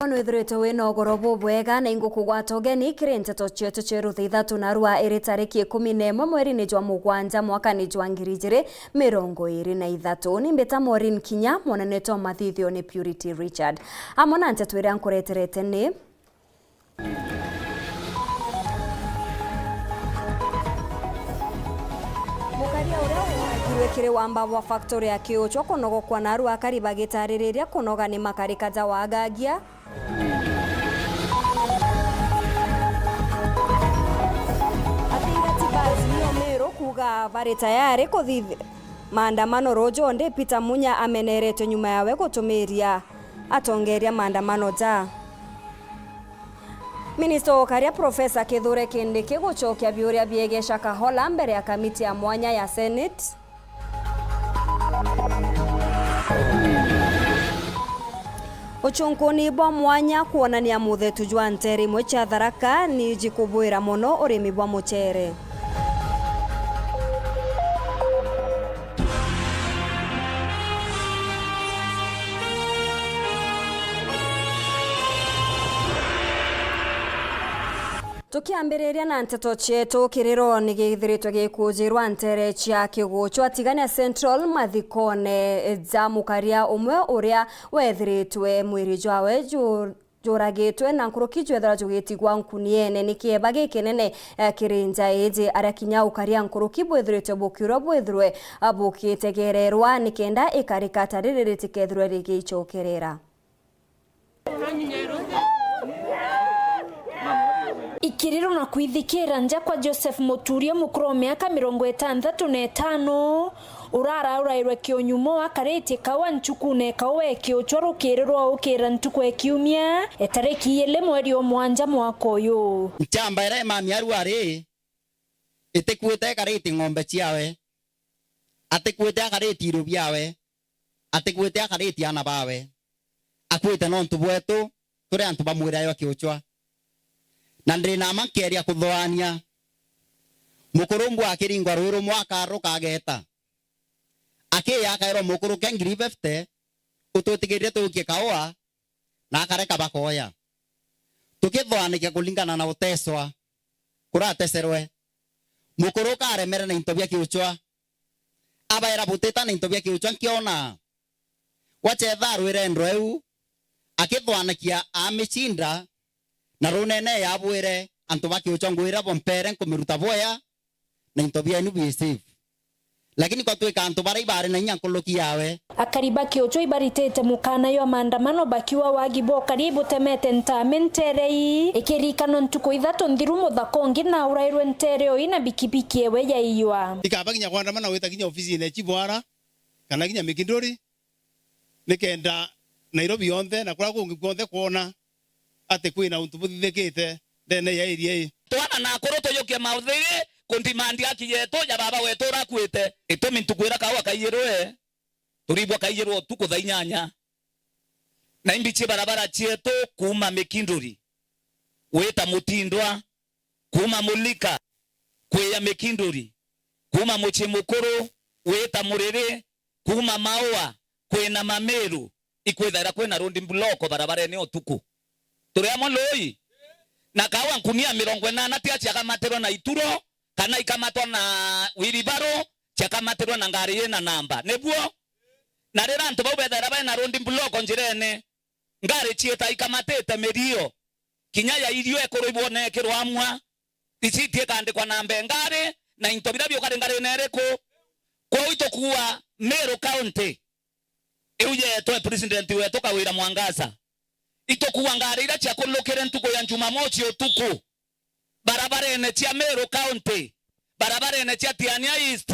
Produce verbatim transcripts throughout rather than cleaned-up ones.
Nwithiritwe wina ugoro bubwega, na ingukugwata ugeni kiri nteto cietu cieru thaa ithatu narua iri tariki ikumi na imwe mweri-ini jwa mugwanja mwaka-ini jwa ngiri ijiri mirongo iri na ithatu. Ni mbita Maureen Kinya, mwananetwa mathithio ni Purity Richard. Amwe na nteto iria nkureterete ni: Mukaria uria uragirwe kiri wamba bwa factory ya Kiuchwa kunogokwa naru akari bagitaririria kunoga ni makarika ja wagagia. Athingati ba Azimio Meru kuuga bari tayari kuthithia maandamano ruju, ndi Peter Munya ameneretwe nyuma yawe gutumiria atongeria maandamano ja. Minista wa ukaria Profesa Kithure Kindiki gucokia biuria biegie Shakahola mbere ya kamiti ya mwanya ya Senate. Uchunkuni bwa mwanya kwonania muthetu jwa nteere imwe cia Tharaka ni jikubwira mono urimi bwa mucere. Tukiambiriria na nteto cietu, kiriro ni githiritwe gikujirwa nteere cia Kiguchwa Tigania Central, mathikone ja mukaria umwe uria wethiritwe mwiri jwawe ju-, juragitwe na nkuruki jwethirwa jugitigwa nkuniene. Ni kieba gikinene, eh, kiri nja iji, aria kinya ukaria nkuruki bwithiritwe bukiurwa bwithirwe, eh, bukitegererwa nikenda ikarika ta riri ritikethirwe rigicokerera. Ikiriro na kwithikira nja kwa Joseph Muturia, mukuru wa miaka mirongo itantatu na itano, uraraurairwe kiunyumo akaritie kaua nchukune kaua ya Kiuchwa rukiri rwa ukira ntuku ya kiumia, itariki ili mweri o mwanja mwaka uyu. Nchamba iria imami arua ri, itikuite ikariti ng'ombe ciawe, atikuite akariti iru biawe, atikuite akariti aana bawe, akuite nontu bwetu turi antu ba mwiri ayo Kiuchwa. Na ndi na mma nkeria kuthoania mukuru mbu akiringwa rui rumwe akaruka ageta, akiya akairwa mukuru ke ngiri fifty, utwitikirire tukie kaua, na akareka bakoya. Tukithoanikia kuringana na uteswa kurateserwe, mukuru ukaremere na into bia Kiuchwa, abaira butita na into bia Kiuchwa nkiona. Gwachetha arwire ndweu, akithwanakia amicinda, na runene yabwire antu ba Kiuchwa ngwira bompere nkumiruta bwea, na into bienu bi safe. Lakini kwatwika antu baria ibari na inya nkuruki yawe. Akari ba Kiuchwa ibaritite mukana jwa maandamano bakiuga wagi bwa ukari ibutemete ntame nteere ii, ikirikanwa ntuku ithatu nthiru muthaka ungi na urairwe nteere ii na bikibiki ewe yaiywa. Ikaba kinya kwandamana wita kinya ofisine ya chief ara, kana kinya Mikinduri, nikenda Nairobi yonthe na kuria kungi kwonthe kwona ati kwina untu buthithikite ndene ya area ii. Twana na akuru tujukie mauthiri kundimandi haki yetu ya baba wetu urakuite. Itumi ntuku ira kaua kaiyirwe, turibwa kaiyirwe utuku thaa inyanya, na imbichi barabara cietu kuuma Mikinduri wita Mutindwa, kuuma Mulika kwija Mikinduri, kuuma Mucii Mukuru wita Muriri, kuuma Maua kwina Mamiru, ikwithaira kwina road block barabarene utuku. Turi amwe lui? Na kaua nkunia mirongo inana tia ciakamatirwe na ituro, kana ikamatwa na wheelbarrow, ciakamatirwe na ngari yina namba. Nibuo? Na riria antu bau bethaira baina road block njirene, ngari ciita ikamatite mirio, kinya ya irio ekuru ibwona ekirwa amwa, risiti ikandikwa namba e ngari, na into biria biukari ngarine iriku. Kwou itukuua Meru County iu yeetwe president wetu Kawira Mwangaza, itukuua ngari iria ciakulukire ntuku ya Jumamosi utuku barabarene cia Meru County, barabarene cia Tiania East,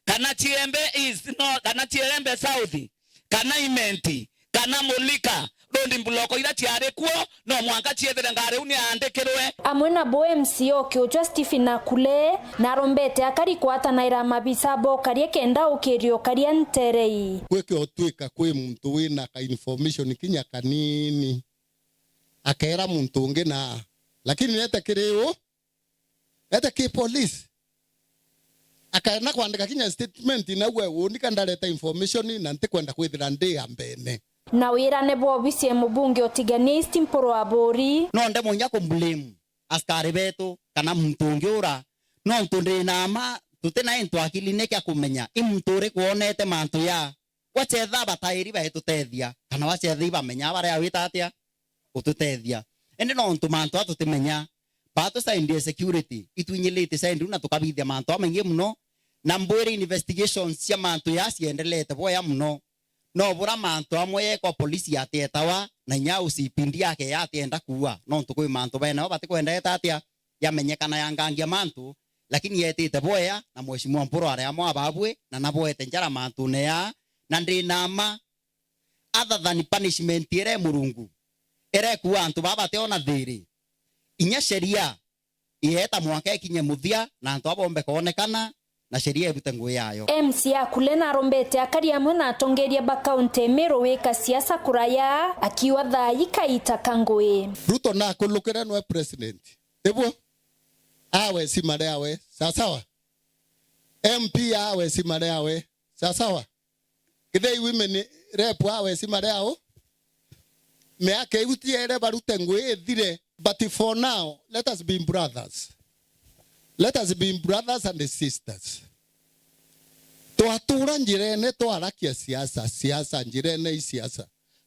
kana Chiembe East, no, kana Chiembe South, kana Imenti, kana Mulika, road block iria ciari kuo, no mwanka ciethire ngari iu niaandikirwe. Amwe nabo M C A o Kiuchwa Stephen Akule, narombete akari kwatanaira mabisa bokaria kenda ukiria ukaria nteere ii. Gwikio twika kwi muntu wina ka information kinya kanini, akeera muntu ungi na, lakini nete kiri u, nete ki police, akaena kwandika kinya statement, na we unika ndareta information, na ntikwenda kwithira ndi ya mbene. Na wirane bwa obisi ya mubunge utigania East Mpuru Aburi. No ndemwe inya ku blame askari betu kana muntu ungi ura, nontu ndi na mma tuti na into akiline kia kumenya i muntu uriku wonete mantu ya, wacetha batairi baitutethia, kana wacetha ibamenya baria wita atia ututethia. Indi nontu mantu a tutimenya, batu side ya security itwinyilite side na tukabithia mantu amaingi muno, na mbwire investigations cia mantu ya ciendelete bwea muno. No bura mantu amwe yekwa polisi yatietawa, na inya O C P D yake yatienda kuua, nontu kwi mantu bene bo batikwenda eta atia yamenyekana yangangia mantu, lakini yetite bwea, na Mheshimiwa Mpuru ari amwe ababwi, na nabwete njara mantune ya, na ndi na mma, other than punishment iria i Murungu, iria ikuua antu baba bationa thiri, inya sheria ieta mwanka ikinye muthia, na antu aba bombe koonekana, na sheria irute ngugi yayo. M C A Kule narombete akari amwe na atongeria ba kaunti ya Meru wika siasa kuraya, akiuga thaa ii kaita ka ngugi. Ruto nakulukire nwe president. Ibuo? Awe si mari awe. Sasawa? M P awe si mari awe. Sasawa? Githei women rep awe si mari ao. Miaka iu tiere barute ngugi ithire. But for now, let us be brothers. Let us be brothers and sisters. Twatura njirene twarakia siasa, siasa njirene i siasa.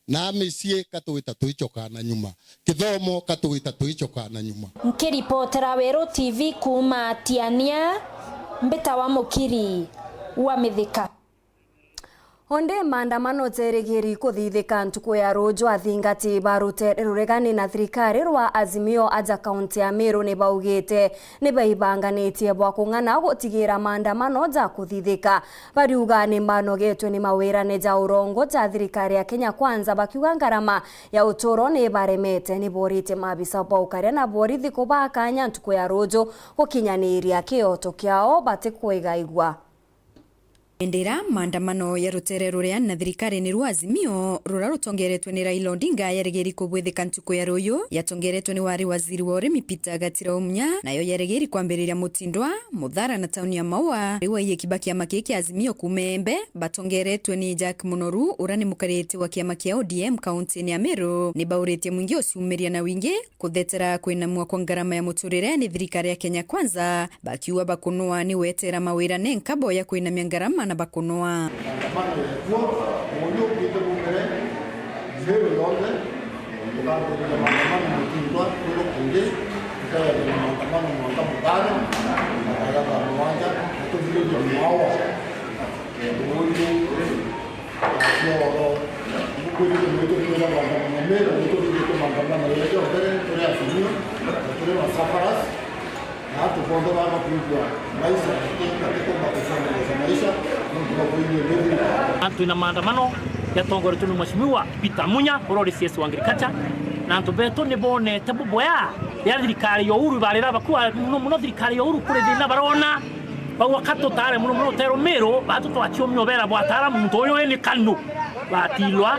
Na micii ka twita twicokaa na nyuma. Kithomo ka twita twicokaa na nyuma. Nkiripotera Weru T V kuuma Tiania, mbitawa Mukiri wa Mithika. Onde maandamano jerigiri kuthithika ntuku ya ruju, athingati ba rutere ruregani na thirikari rwa Azimio aja kaunti ya Meru ni baugite ni baibanganitie bwa kung'ana gutigira maandamano ja kuthithika. Bariuga ni manogetwe ni mawirane ja urongo ja thirikari ya Kenya Kwanza, bakiuga ngarama ya uturo ni baremete. Ni boritie maabisa ba ukaria na borithi kubaa kanya ntuku ya ruju gukinyaniria kioto kiao batikwigaigua. Indira maandamano ya rutere ruria na thirikari ni rwa Azimio, rura rutongeretwe ni Raila Odinga, yarigiri kubwithika ntuku ya ruyu, yatongeretwe ni wari waziri wa urimi Peter Gatira Omunya, nayo yarigiri kwambiriria Mutindwa, Muthara na tauni ya Maua. Riu aiyiki ba kiama kii kia Azimio kuuma Embe batongeretwe ni Jack Munoru, uria ni mukariti wa kiama kia O D M kaunti-ini ya Meru, ni bauritie mwingi uciumiria na wingi kuthetera kwinamua kwa ngarama ya muturire ni thirikari ya Kenya Kwanza, bakiuga bakunwa ni wetera mawira nenka boya kwinamia ngarama na bakunwa. Maandamano yekuo, uyu ukite bumbere, Meru yonthe, tukambiriria maandamano Mutindwa, kwiru kungi, tukaeja maandamano mwanka mutano, na kaja thaa mugwanja, na tuthiririe mwawa. Uyu Kioro, nkwirite mwitwe twira maandamano mega, nituthiite maandamano yejo mbere, turi Azimio, na turi ma sufferers, na antu bonthe baba kwigua maisha, batikumba kucenderesha maisha, nontu bwa kwigua ni thirikari. Twina maandamano yatongoretwe ni Mheshimiwa Peter Munya, uria uri C S wa Agriculture, na antu betu ni bonete buboya ya thirikari ya Uhuru, barira bakua muno muno thirikari ya Uhuru kuri thina barona. Bau aka tutaare muno muno utero Miru, batu twaciomia ubera bwataara muntu uyu wi ni kanu. Batilwa,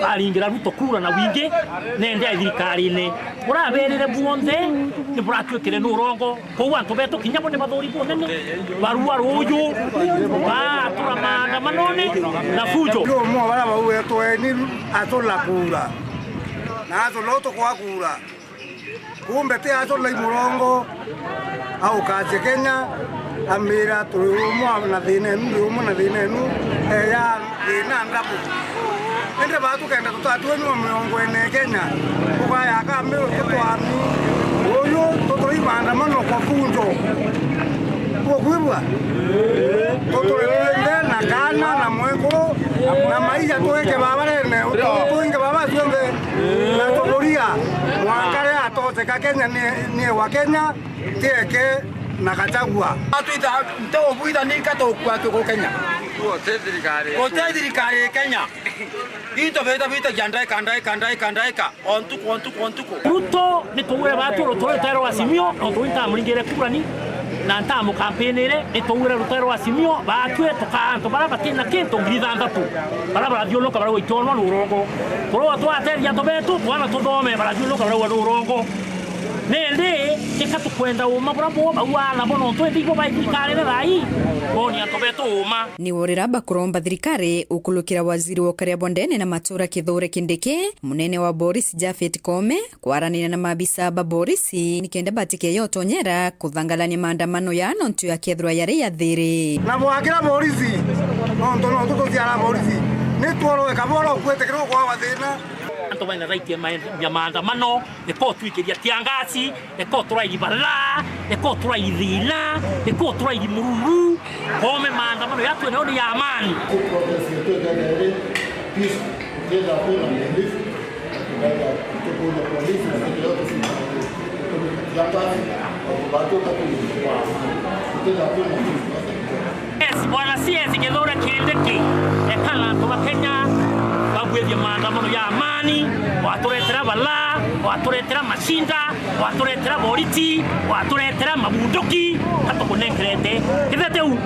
baringira Ruto kura na wingi, nende ai thirikarine. Buraberire buonthe, ni buratuikire ni urongo. Kou antu betu kinya bo ni bathuri bunene, barua ruuju, baatura maandamanone na fujo. Ni umwe wa baria baugitwe ni atula kura, na atula utukwa kura. Kumbe ti acu lai murongo, aukacia Kenya, amira, "Turi umwe na thina enu, ndi umwe na thina enu, eya thina ndabu." Indi ba tukenda tutatue ni wa mirongo ine Kenya, ukaya kami tutwami. Uyu tuturi maandamano kwa funjo. Ukwigua? Tuturi twinthe na kana na mwekuru na maija twike babarene, twinge baba cionthe. Na tukuria, mwanka riria atoceka Kenya ni, ni wa Kenya, tieke na Gachagua. Atwita, nte ubwitha ninka tukua tuku Kenya. Guti thirikari. Guti thirikari Kenya. Into bita bitagia ndaika, ndaika, ndaika, ndaika. O ntuku, o ntuku, o ntuku. Ruto ni tugwire batu ruturo rutero Azimio, nontu ntamuringire kurani. Na ntamukampinire, ni twaugire rutero rwa Azimio, baatue tukaa antu baria batina kintu ngiri ithanthatu, baria barathiuruka barauga itionwa ni urongo. Turauga twateria antu betu, twana tuthome, barathiuruka barauga ni urongo. Nindi, tika Kwenda uuma bura bwo bauaa nabo, nontu indi ibo bai thirikarine thaa ii, boni antu betu uuma. Ni worira bakuromba thirikari ukulukira waziri wa ukaria bwa ndene na matura Kithure Kindiki, munene wa borisi Japhet Koome, kwaranira na maabisa ba borisi nikenda batikeya utonyera kuthangalania maandamano ya nontu yakethirwa yari ya thiri. Na bwakira borisi, nontu, nontu tuciara borisi, ni tworoe kaboro kwitikirwa kwa wathina. Antu baina right ya ma-, ya maandamano, eko twikiria tiangasi, eko turairi balaa, eko turairi thina, eko turairi mururu, kome maandamano yatwe nayo ni ya amani. Protest yetu ikaenda iri peaceful, tukienda kwina relief, tukaenda tukuja polisi na sisi yote sisi. Yes, bwana C S Kithure Kindiki, ekana antu ba Kenya bagwithie maandamano ya amani, waturetera balaa, waturetera macinda, waturetera boriti, waturetera mabunduki, na tukunenkerete kithete u.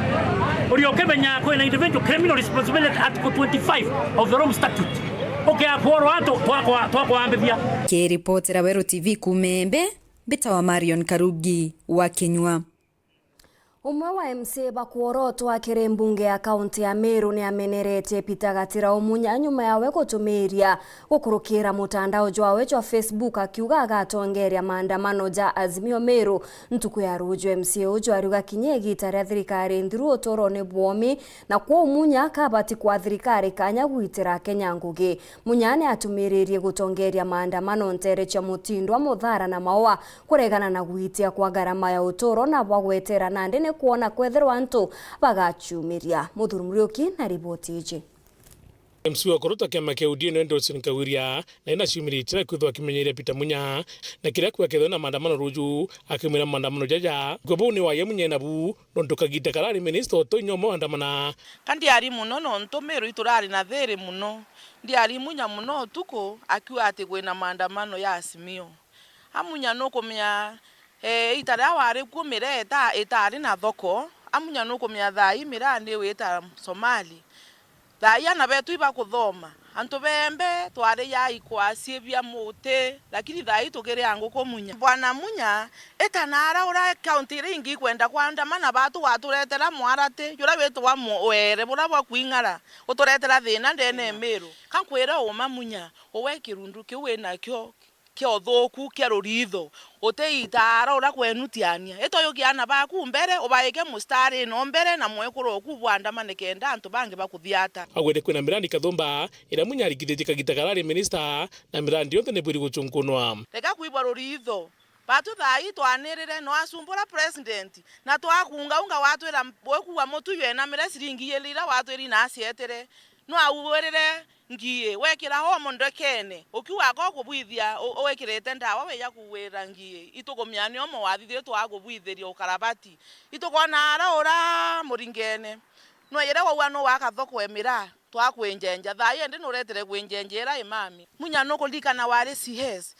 Uria ukimenya kwina Individual Criminal Responsibility Article twenty-five of the Rome Statute. Ukea kworwa antu twakwa-, twakwambithia. Kiripotera Weru T V kuuma Embe, mbitawa Marion Karugi wa Kinyua. Umwe wa M C A bakworotwa kiri mbunge ya kaunti ya Meru ni ameneretie Peter Gatira Umunya nyuma yawe gutumiria gukurukira mutandao jwawe jwa Facebook akiuga agatongeria maandamano ja Azimio Meru ntuku ya ruju. M C A uju ariuga kinya igita ria thirikari nthiru uturone bwomi, na kwou Munya kabati kwa thirikari kanya gwitira Kenya ngugi. Munya ni atumiririe gutongeria maandamano ntere cia Mutindwa, Muthara na Maua kuregana na gwitia kwa garama ya uturo na bwa gwetera nandi ni kwona kwethirwa antu bagaciumiria. Muthuri Muriuki na riboti iji. M C A wa kuruta kiama kia U D A ni Nelson Kawiria, na ina ciumiritie na kwithwa akimenyeria Peter Munya, na kiria kwakethwa na maandamano ruju, akimwira maandamano jaja kwa bau ni waye Munya nabu, nontu kagita karari minista uto inya umwe waandamana. Ka ndiari muno nontu Meru iturari na thiri muno. Ndiari Munya muno utuku akiuga ati kwina maandamano ya Azimio. Amunya nukumenya, eh, ita riria wari kuo miraa ita-, itari na thoko. Amunya nukumenya thaa ii miraa ni wita Somali. Thaa ii ana betu ibakuthoma. Antu bembe twari ya ikwasi bia muti, lakini thaa ii tukiria nguku Munya. Bwana Munya, ita nara uria kaunti iria ingi ikwenda kwandamana batu waturetera mwarati, juria witwa mu-, were, buria bwa kwing'ara, uturetera thina ndene ya Meru. Ka nkwire uma Munya, uwe kirundu kiu winakio kia uthuku kia ruritho, utiitaara uria kwenu tiania. Itoyukia ana baku mbere, ubaike mustarini o mbere, na mwekuru oku bwandamane kenda antu bangi bakuthiata. Agwete kwina mirandi kathumba iria Munya arikithitie kagita karari minista, na mirandi yonthe nibwiri guchunkunwa. Reka kwibwa ruritho. Batu thaa ii twanirire, no asumbura president, na twakungaunga watwira, wekuwa mutu ywenamire ciringi iri iria watwiri na acietire. No auwirire ngii, wekira homo ndekene, ukiuga akokubwithia u-, wikirite ndawa wija kuwira ngii, itukumia ni omo wathithire twagubwithiria ukarabati. Itukona ara ura muringene. Nwejire wauga nuwaka thoko e miraa, twakwinjenja. Thaa ii indi nuretire kwinjenja ira imami. Munya nukuririkana wari C S.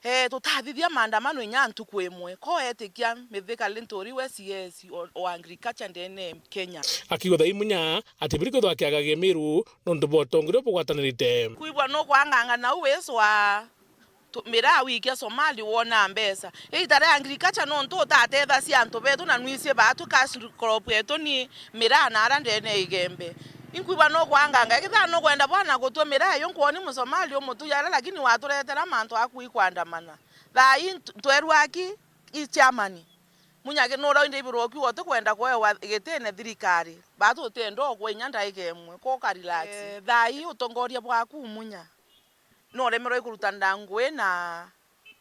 Eh, tutathithia maandamano inya ntuku imwe. Ko etikia Mithika Linturi we C S o, o agriculture ndene Kenya. Akiuga thaa ii Munya ati biri kwithwa akiagagia Meru nontu bwa utongeria bugwatanirite. Kwibwa nukwanganga nau wiswa tu-, miraa wikia Somali wona mbeca. Ita ria agriculture nontu utateethacia antu betu na nwisie baatu cash crop yetu ni miraa na ara ndene igembe. Inkwibwa nukwanganga, kethira nukwenda bwana gutua miraa iyo nkwoni Musomali umutuyaira, lakini waturetera mantu aku ikwandamana. Thaa ii ntu-, ntwerua aki i chairman. Munya ki-, nura indi ibirwa ukiuga utikwenda kwewa gitine thirikari. Batu utienda ukwe inya ndaika imwe, ko ka relax. Eh, thaa ii utongoria bwaku Munya. Nuremerwe kuruta nda ngui na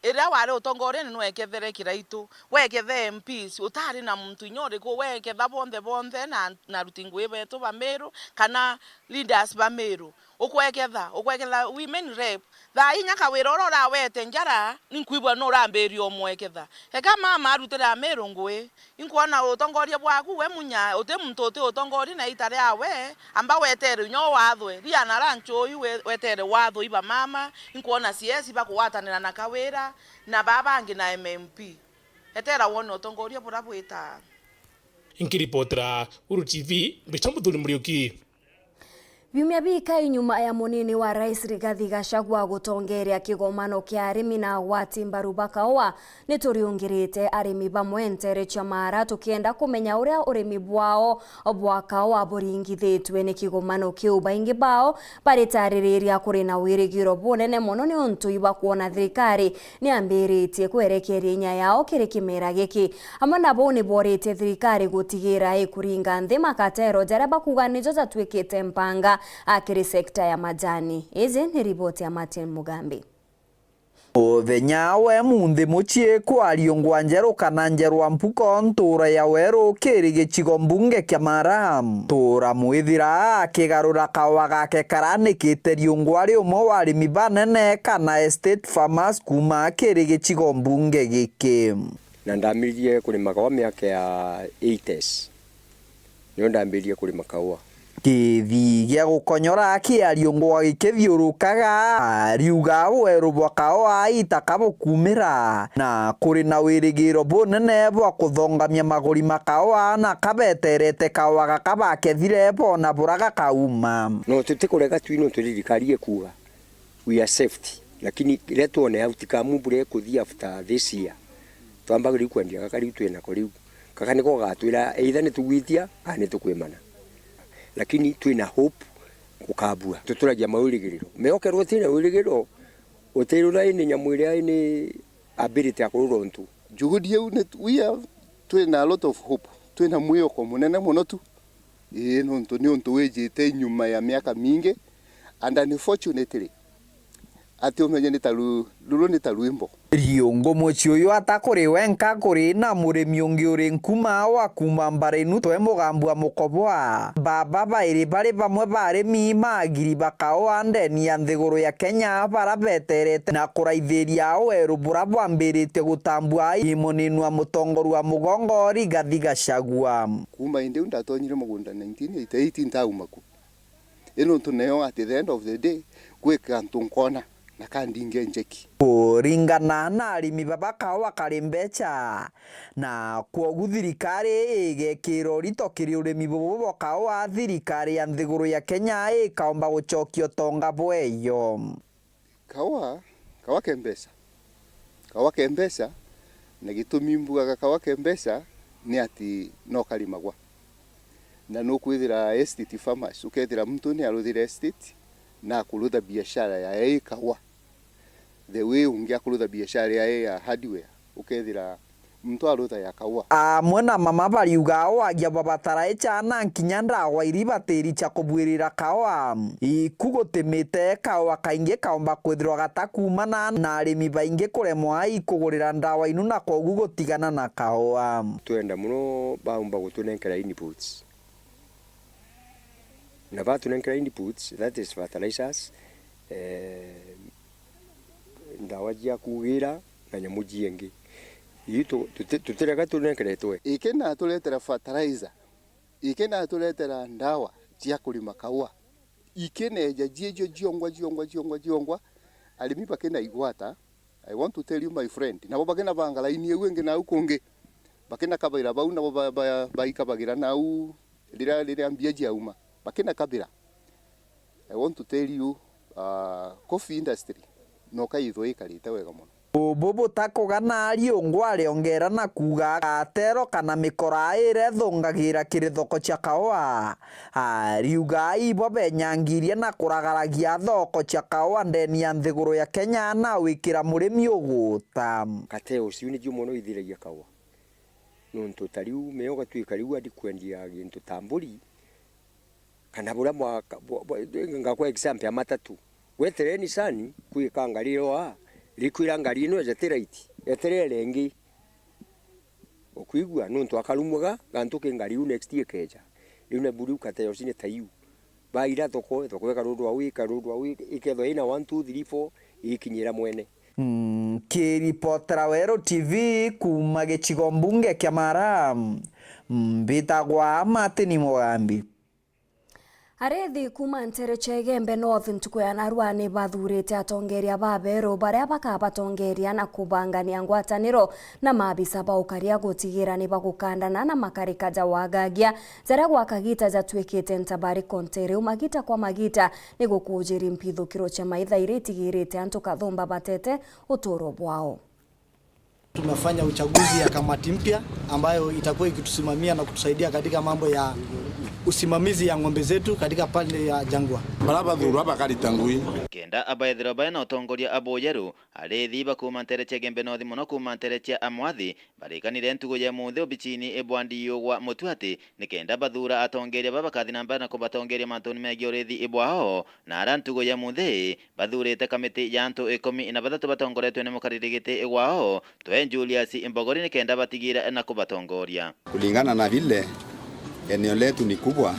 iria wari utongoriene nwekethere Kiraitu, wekethe M Ps, utari na muntu inya uriku, weketha bonthe bonthe na, na aruti ngui betu ba Meru, kana leaders ba Meru. Ukweketha, ukweketha women rep. Thaa inya kawira uria urawete njara, ninkwigua nurambiria umweketha. Eka mama arutire Ameru ngui. Inkwona utongoria bwaku we Munya, uti muntu uti utongoria na ita riawe, amba wetere inya wathwe. Riana ra nchuyu we-, wetere wathwe iba mama, inkwona C S bakugwatanira na Kawira, na baa bangi na M M P. Etera wone utongoria buria bwita. Nkiripotera Uru T V, mbicha Muthuri Muriuki. Biumia bikai nyuma ya munini wa Rais Rigathi Gachagua gutongeria kigomano kia arimi na agwati mbaru ba kaua, ni turiungirite arimi bamwe nteere cia Maara tukienda kumenya uria urimi bwao bwa kaua buringithitue ni kigomano kiu. Baingi bao baritaririria kuri na wirigiro bunene mono niuntu ibakwona thirikari niambiritie kwerekeria inya yao kiri kimera giki. Amwe nabo ni boritie thirikari gutigira ikuringa nthi makatero jaria bakuga nijo jatuikite mpanga akiri sekta ya majani. Iji ni riboti ya Martin Mugambi. Muthenya we munthi mucii kwa Riungwa Njeru kana Njerwa Mpuko, ntuura ya Weru kiri gicigo mbunge kia Maara. Ntuura mwithira akigarura kaua gake karanikite riungwa ri umwe wa arimi banene kana estate farmers kuuma kiri gicigo mbunge giki. Na ndambiririe kurima kaua miaka ya eighties. Nio ndambiririe kurima kaua. Kithi gia gukonyora kia Riungwa gikithiurukaga, ariuga weru bwa kaua itaka bukumira, na kuri na wirigiro bunene bwa kuthongamia maguri ma kaua na kabeterete kaua gaka bakethire bona bura gakauma. No tutikurega twi nontu thirikari ikuuga we are saved. Lakini riria twone outcome buria ikuthii after this year, twamba riu kwendia gaka riu twinako riu. Gaka niko gagatwira either nitugwitia kana nitukwimana. Lakini twina hope gukabua. Tuturagia mawirigiriro. Meokerwo utina wirigiro, utirura ini nyamu iria ini ability ya kurura untu. Juhudi iu ni, we are, twina a lot of hope. Twina mwiyoko munene mono tu. Ii, nontu ni untu wijite nyuma ya miaka mingi, and unfortunately, ati umenye ni ta ru-, ruru ni ta rwimbo. Riungu mucii uyu atakuri wenka, kuri na murimi ungi uri nkuma wa kuuma Mbarinu twe mugambo wa Mukoboa. Baba bairi bari bamwe ba arimi ma agiri ba kaua ndeni ya nthiguru ya Kenya, bara beterete na kuraithiria weru bura bwambiritie gutambua i munini wa mutongoria wa mugongo Rigathi Gachagua. Kuuma indi iu ndatonyire mugunda nineteen eighty-eight ntauma ku. I nontu neo at the end of the day, gwika antu nkona na kandinge njeki. Kuringana na arimi baba kaua kari mbecha, na kwogu thirikari igekira urito kiri urimi bubu bwa kaua, thirikari ya nthiguru ya Kenya ikaomba gucokia utonga bweyo. Kaua, kaua ke mbeca. Kaua ke mbeca, na gitumi mbugaga kaua ke mbeca ni ati no karimagwa. Na nukwithira estate farmers, ukethira muntu ni aruthire estate na akurutha biashara yae i kaua. The way ungi akurutha biashara yae ya hardware, ukethira muntu arutha ya kaua. Amwe na mama bariuga wagia bwa bataraicha na nkinya ndawa iri batiri cia kubwirira kaua. Iku gutimite kaua kaingi kaomba kwithirwa gatakumana na arimi baingi kuremwa ikugurira ndawa inu na kwogu gutigana na kaua. Twenda muno baumba gutunenkera inputs. Na batunenkera inputs, that is fertilizers, eh, ndawa cia kugira na nyamu ciingi. Iu tu-, tuti-, tutirega tunenkeretwe. Iki naturetera fertilizer, iki naturetera ndawa cia kurima kaua, iki neja ciejo ciongwa, ciongwa, ciongwa, ciongwa, arimi bakina igwata. I want to tell you, my friend, nabo bakina banga laini iu ingi nau kungi, bakina kabaira bau nabo ba-, ba-, baikabagira nau riria, riria mbia ciauma, bakina kabira. I want to tell you, uh, coffee industry no kaithwe ikarite wega mono. Ubu butakugana Riungwa ariongera na kuuga gatero kana mikora iria ithungagira kiri thoko cia kaua. Ariuga ibo benyangirie na kuragaragia thoko cia kaua ndeni ya nthiguru ya Kenya na wikira murimi uguta. Cartels iu nicio mono ithiragia kaua. Nontu ta riu meo gatwika riu andi kwendia gintu ta mburi, kana buria mwaka, bu-, bu-, ngakwa example ya matatu. Wetere Nissan, kwika ngari iroa, rikwira ngari ino eja ti right, eterere ingi. Ukwigua? Nontu akarumwaga gantu ki ngari iu next ikeja. Riu na buriu cartels ni ta iu. Baira thoko, thoko ika road wa wika, road wa wika, ikethwa ina one, two, three, four, ikinyira mwene. Mm, kiripotera Weru T V kuuma gicigo mbunge kia Mara, mbitagwa Martin Mugambi. Arithi kuuma nteere cia Igembe North ntuku ya narua ni bathuurite atongeeria babeeru baria bakabatongeeria na kubangania ngwataniro na maabisa ba ukaria gutigira ni bagukandana na makarika ja wagagia jaria gwa kagiita jatuikite ntabari konte riu magita kwa magita ni gukuujiri mpithukiro cia maitha iria itigirite antu kathumba batete utuuro bwao. Tumefanya uchaguzi ya kamati mpya ambayo itakuwa ikitusimamia na kutusaidia katika mambo ya usimamizi ya ng'ombe zetu katika pande ya Jangwa. Baria bathuurwa bakarita ngui. Kenda abaethirwa baina utongoria abujeru, arithi ba kuuma nteere cia Igembe North, mono kuuma nteere cia Amwathi, barikanire ntuku ya muthi obicini bwa D O gwa Mutuati, nikenda bathuura atongeeria baba bakathi na mbere na kubatongeeria mantuni megii urithi bwao, na ara ntuku ya muthi bathuurite kamiti ya antu ikumi na bathatu batongoretwe ni mukariri giti wao, twe Julius Mbogori, nikenda batigira na kubatongoria. Kulingana na vile eneo letu ni kubwa,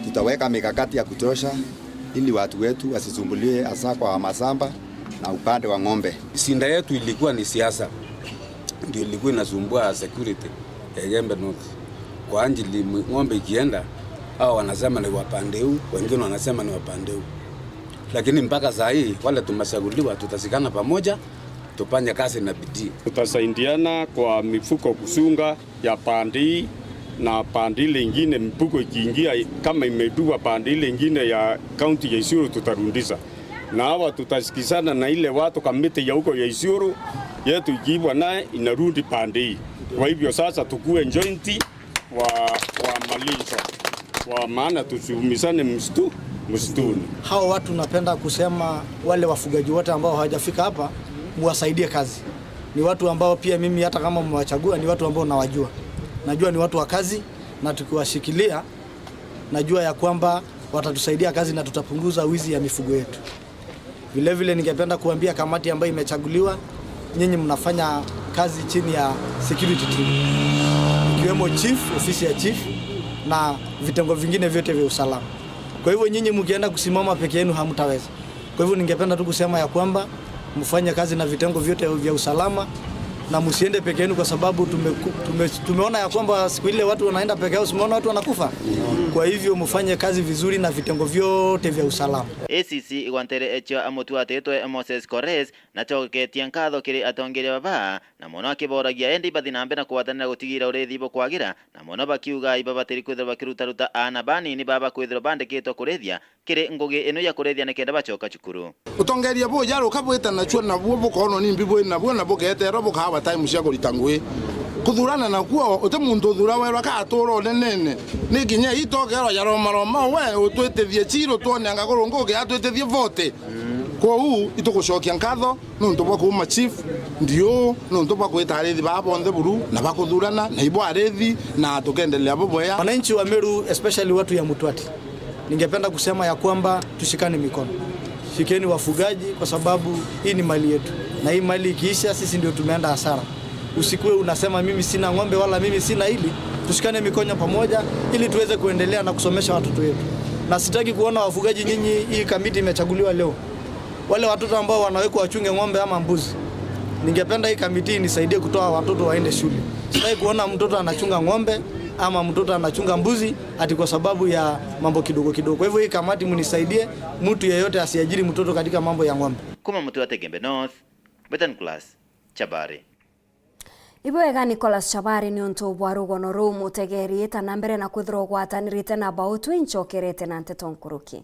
tutaweka mikakati ya kutosha ili watu wetu wasisumbuliwe, hasa kwa mashamba na upande wa ng'ombe. Shinda yetu ilikuwa ni siasa, ndio ilikuwa inasumbua security ya Igembe North. Kwa ajili mwi-, ng'ombe ikienda, hao wanasema ni wa pande huu, wengine wanasema ni wa pande huu. Lakini mpaka saa hii, wale tumechaguliwa, tutashikana pamoja, tufanye kazi na bidii. Tutasaidiana kwa mifuko kusunga ya pande hii na pande ile ingine, mifuko ikiingia, kama imeibiwa pande ile ingine ya kaunti ya Isiolo, tutarudisha. Na hawa tutasikizana na ile watu kamiti ya huko ya Isiolo, yetu ikiibwa naye inarudi pande hii. Kwa hivyo sasa tukue joint wa, wa malisho, kwa maana tusiumizane msitu-, msituni. Hao watu, napenda kusema, wale wafugaji wote ambao hawajafika hapa, muwasaidie kazi. Ni watu ambao pia mimi, hata kama mmewachagua, ni watu ambao nawajua. Najua ni watu wa kazi, na tukiwashikilia, najua ya kwamba watatusaidia kazi na tutapunguza wizi ya mifugo yetu. Vile vile ningependa kuambia kamati ambayo imechaguliwa, nyinyi mnafanya kazi chini ya security team, ikiwemo chief, ofisi ya chief na vitengo vingine vyote vya usalama. Kwa hivyo nyinyi mkienda kusimama peke yenu hamtaweza. Kwa hivyo ningependa tu kusema ya kwamba mfanye kazi na vitengo vyote vya usalama na msiende peke yenu, kwa sababu tumeku-, tume-, tumeona ya kwamba siku ile watu wanaenda peke yao, simeona watu wanakufa. Kwa hivyo mfanye kazi vizuri na vitengo vyote vya usalama. A C C igwa nteere echio amutwatitwe Moses Kores nacoketie nkatho kiri atongeria baba, na mono akiboragia endi bathi na mbere na kugwatanira gutigira urithi bukwagira, na mono bakiuga ibabatiri kwithirwa bakirutaruta aana banini baba kwithirwa bandikitwe kurithia kiri ngugi ino ya kurithia nikenda bacoka cukuru. Utongeria bujaruka bwita nacio nabuo bukoonwa nimbi bwi nabuo na bugeeterwa bukawa time cia kurita ngugi. Kuthurana nakuo, uti muntu uthura werwa ka atura unenene. Ni kinya itokerwa ya romaroma, we utwitithie chiru twone anga kurungu uge atwitithie vote. Kwou itugucokia nkatho nuntu bwa kuuma chief, ndiu nuntu bwa kwita arithi baa bonthe buru na bakuthurana na ibo arithi na tukendelea bubwea. Wananchi wa Meru, especially watu ya Mutwati, ningependa kusema ya kwamba tushikane mikono. Shikeni wafugaji, kwa sababu hii ni mali yetu, na hii mali ikiisha, sisi ndio tumeenda hasara. Usikuwe unasema, "Mimi sina ng'ombe wala mimi sina hili." Tushikane mikono pamoja ili tuweze kuendelea na kusomesha watoto wetu. Na sitaki kuona wafugaji nyinyi, hii kamiti imechaguliwa leo, wale watoto ambao wanawekwa wachunge ng'ombe ama mbuzi, ningependa hii kamiti inisaidie kutoa watoto waende shule. Sitaki kuona mtoto anachunga ng'ombe ama mtoto anachunga mbuzi ati kwa sababu ya mambo kidogo kidogo. Kwa hivyo hii kamati mnisaidie, mtu yeyote asiajiri mtoto katika mambo ya ng'ombe. Kuma Mutwati Igembe North, Betan Class, Chabari. Ibwega Nicholas Chabari niuntu bwa rugono ruu mutegeri, ta na mbere na kwithirwa ugwatanirite na Bautwi, ncokerete na nteto nkuruki.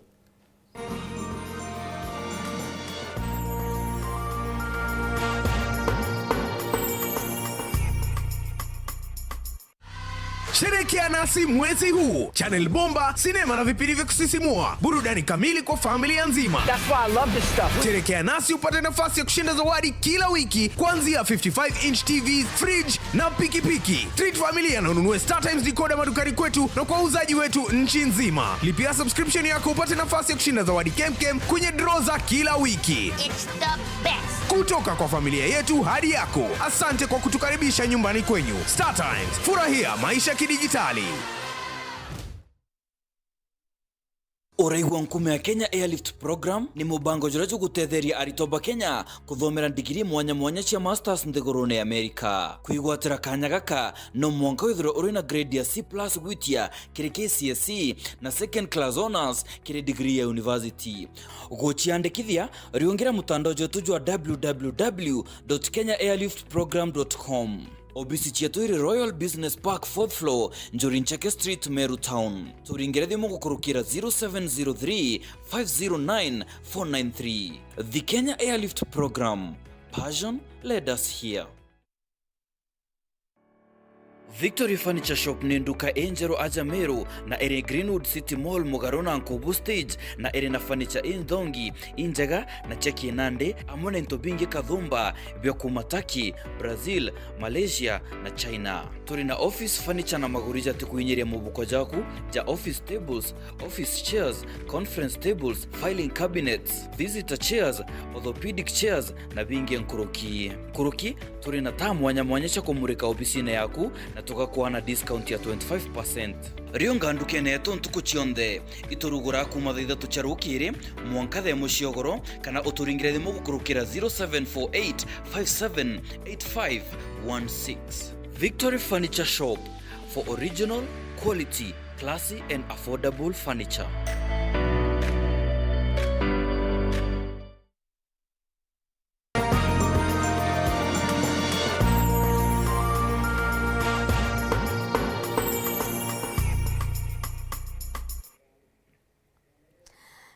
Sherekea nasi mwezi huu. Channel bomba, sinema na vipindi vya kusisimua. Burudani kamili kwa familia nzima. That's why I love this stuff. Sherekea nasi upate nafasi ya kushinda zawadi kila wiki, kuanzia fifty-five inch T V, fridge na pikipiki. Treat familia na ununue StarTimes decoder madukani kwetu na kwa wauzaji wetu nchi nzima. Lipia subscription yako upate nafasi ya kushinda zawadi kemkem kwenye draw za kila wiki. It's the best. Kutoka kwa familia yetu hadi yako, asante kwa kutukaribisha nyumbani kwenyu. StarTimes, furahia maisha kidijitali. Uraigua nkume ya Kenya Airlift Program ni mubango juria jugutetheria aritwa ba Kenya kuthomera ndigiri mwanya mwanya cia masters nthigurune ya Amerika. Kwigwatira kanya gaka, no mwanka withirwe uri na grade ya C plus gwitia kiri K C S E na second class honours kiri degree ya university. Guciandikithia, riungira mutandao jwetu jwa w w w dot kenya airlift program dot com. Obisi cietu iri Royal Business Park, fourth floor, Njuri Ncheke Street, Meru Town. Turingire thimu gukurukira zero seven zero three, five zero nine, four nine three. The Kenya Airlift Program. Passion led us here. Victory Furniture Shop ni nduka injeru aja Meru na iri Greenwood City Mall, mugaru na Nkubu Stage, na iri na furniture inthongi, injega na cia kinandi, amwe na into bingi kathumba bia kuma Turkey, Brazil, Malaysia na China. Turi na office furniture na maguri jatikuinyiria mubuko jaku, ja office tables, office chairs, conference tables, filing cabinets, visitor chairs, orthopedic chairs na bingi nkuruki. Nkuruki, turi na taa mwanya mwanya cia kumurika obisine yaku na tugakua na discount ya twenty-five percent. Riunga ndukene yetu ntuku cionthe, iturugura kuma thaa ithatu cia rukiri mwanka thaa imwe cia ugoro, kana uturingire thimu gukurukira zero seven four eight five seven eight five one six. Victory Furniture Shop, for original, quality, classy and affordable furniture.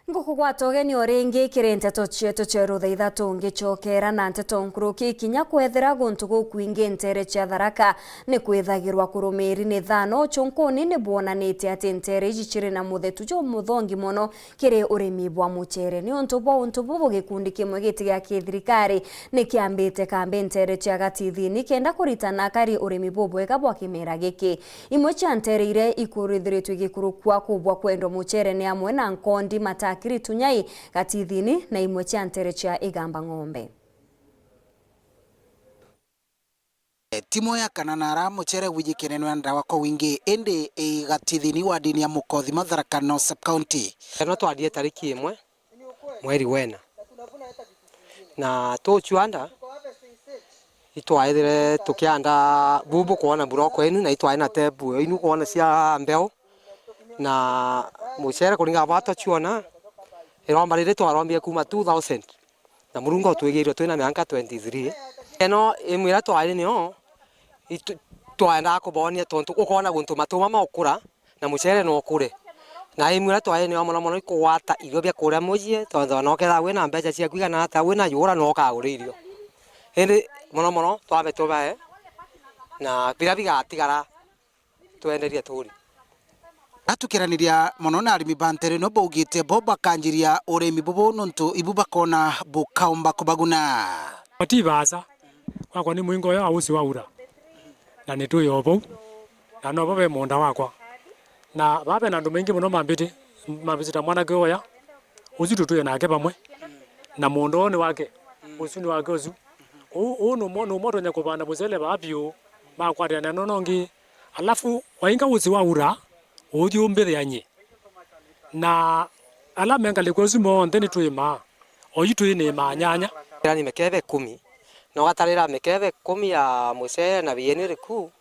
Ngukugwata ugeni o ringi kiri nteto cietu cia ruthaitha tungicokera na nteto nkuruki. Kinya kwethira guntu gukwingi nteere cia Tharaka ni kwithagirwa kurumiri ni thaano, ucunkuni ni bwonanitie ati nteere iji ciri na muthetu jumuthongi mono kiri urimi bwa mucere. Niuntu bwa untu bubu, gikundi kimwe giti gia kithirikari ni kiambite kambi nteere cia Gatithini kenda kuritana kari urimi bubwega bwa kimera giki. Imwe cia nteere iria ikuruthiritwe igikurukua kubwa kwendwa mucere ni amwe na Nkondi, Matakiri, Tunyai, Gatithini na imwe cia nteere cia Igamba Ng'ombe. Timu ya Kananara mucere gwijikenenwa ndawa kwa wingi, indi i Gatithini wadini ya Mukothima, Tharaka North Sub-County. Eno twandie tariki imwe mweri wena. Na tucuanda, itwaithire tukianda bubu kwona buroko inu, na itwae na tebu inu kwona cia mbeu. Na mucere kuringana bwa twaciona, iromba riri twarombie kuma two thousand. Na Murungu utwigirwe twina mianka twenty-three. Eno imwe iria twari nio, itu-, twaendaga kubonia tontu ukona guntu matuma maukura, na mucere no ukure. Na imwe iria twari nio mono mono ikugwata irio bia kuria mucii, tontu ona ukethira wina mbeca cia kwigana ata, wina yura no ukagura irio. Indi mono mono twambe tubae, na biria bigatigara twenderie turi. Atukiraniria mono na arimi ba nteere ino baugite bo bakanjiria urimi bubu nontu ibu bakona bukaumba kubaguna. Matibaasa. Wakwa ni mwingo uyo ausi wa ura. Na ni twi o bau. Na nobo be munda wakwa. Na baa bena andu maingi mono mambiti, mambiti ta mwanake uya. Ucio tutwire nake bamwe. Na munda uyu ni wake. Ucio ni wake ucio. Uu, uu numo, numo twenya kubanda mucere baa biu. Makwatirania na nongi. Alafu, wainga usi wa ura, uthi umbithia nyi. Na ala mengalikwa ucio monthe ni twimaa. Oyu twinimaa nyanya. Irani mikebe ikumi. Na ugatarira mikebe ikumi ya mucere na bieni uriku,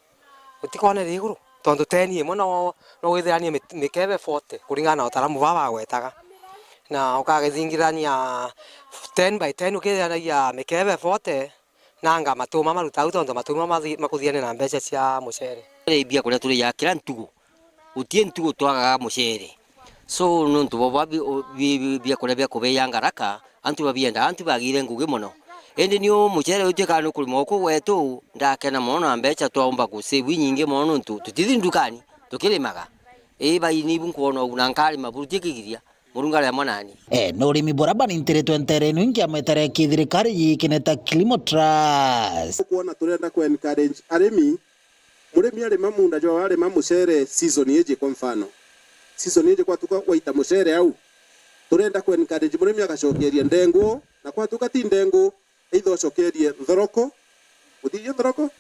utikonere iguru. Tontu ten imwe no, no withiranie mi-, mikebe forty, kuringana na utaramu baa bagwetaga. Na ukagithingirania ten by ten, ukithiranagia mikebe forty, nanga matuma maruta au, tontu matuma mathi-, makuthiania na mbeca cia mucere. Ri biakuria turiaga kira ntugu, guti ntugu twagaga mucere. So, nontu bwa bi-, u-, bi-, bi-, biakuria bia kubeya ngaraka, antu babiendaga, antu bagire ngugi mono. Indi ni u mucere utuikaga ni ukurima guku gwetu, ndakena mono na mbeca twaumba ku save inyingi mono, nontu tutithi ndukani, tukirimaga. Ii, baini ibu nkwona ugu, na nkarima buru tikigiria. Murungu ari amwe nani. E, ni urimi buria banintiritwe nteere ino ingi ya mwetare ya kithirikari yiikene ta Kilimo Trust. Ukwona turenda ku encourage arimi, murimi arima munda jwawe arima mucere season iji kwa mfano. Season iji kwatuka waita mucere au. Turenda ku encourage murimi agacokeria ndengu, na kwatuka ti ndengu, either ucokerie nthoroko, uthithie nthoroko,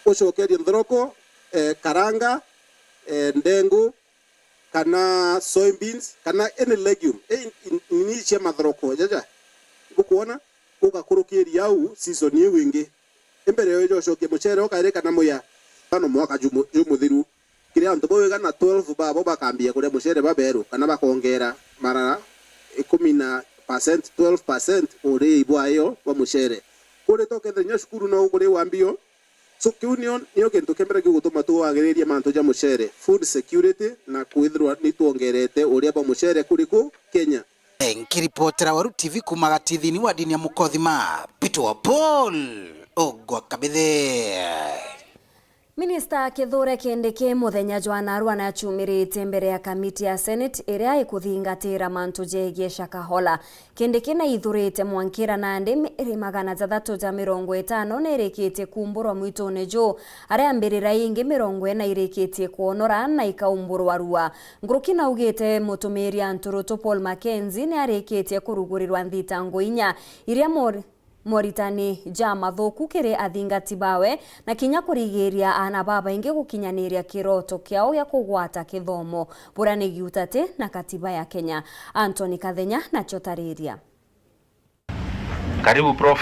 ucokerie nthoroko, eh, karanga, eh, ndengu, kana soybeans, kana any legume, i-, i-, nini cia mathoroko, jaja. Bukwona? Ugakurukiria au season iu ingi. Imbere yo ucokia mucere ukairi kana muya, kana mwaka jumu-, jumuthiru. Kiria antu bau igana twelve babo bakambia kuria mucere baberu, kana bakongera mara ikumi na percent, twelve percent urii bwayo bwa mucere. Kuri to kethira nya cukuru no ukuri wa mbio. So kiu nio, nio kintu kia mbere gigutuma twagiriria mantu ja mucere, food security, na kwithirwa ni twongerete uria bwa mucere kuri ku Kenya. Nkiripotera Weru T V kuuma gatithini wa ndini ya Mukothima, Peter wa Paul Ogwa Kabithe. Minista Kithure Kindiki muthenya jwa narua nachumirite mbere ya kamiti ya Senate iria ikuthingatira mantu jegie Shakahola. Kindiki naithurite mwankira nandi miiri magana jathatu ja mirongo itano nirikitie kuumburwa mwitune juu, aria mbirira ingi mirongo ina irikitie kwonora na ikaumburwa rua. Nkuruki naugite mutumiri antu rutu Paul Mackenzie ni arikitie kurugurirwa nthitango inya iria mor-, moritani ja mathuku kiri athingati bawe, na kinya kurigiria aana babaingi gukinyaniria kiroto kiao gia kugwata kithomo buria ni giutati na katiba ya Kenya. Anthony Kathenya nacio tariria. Karibu, Prof.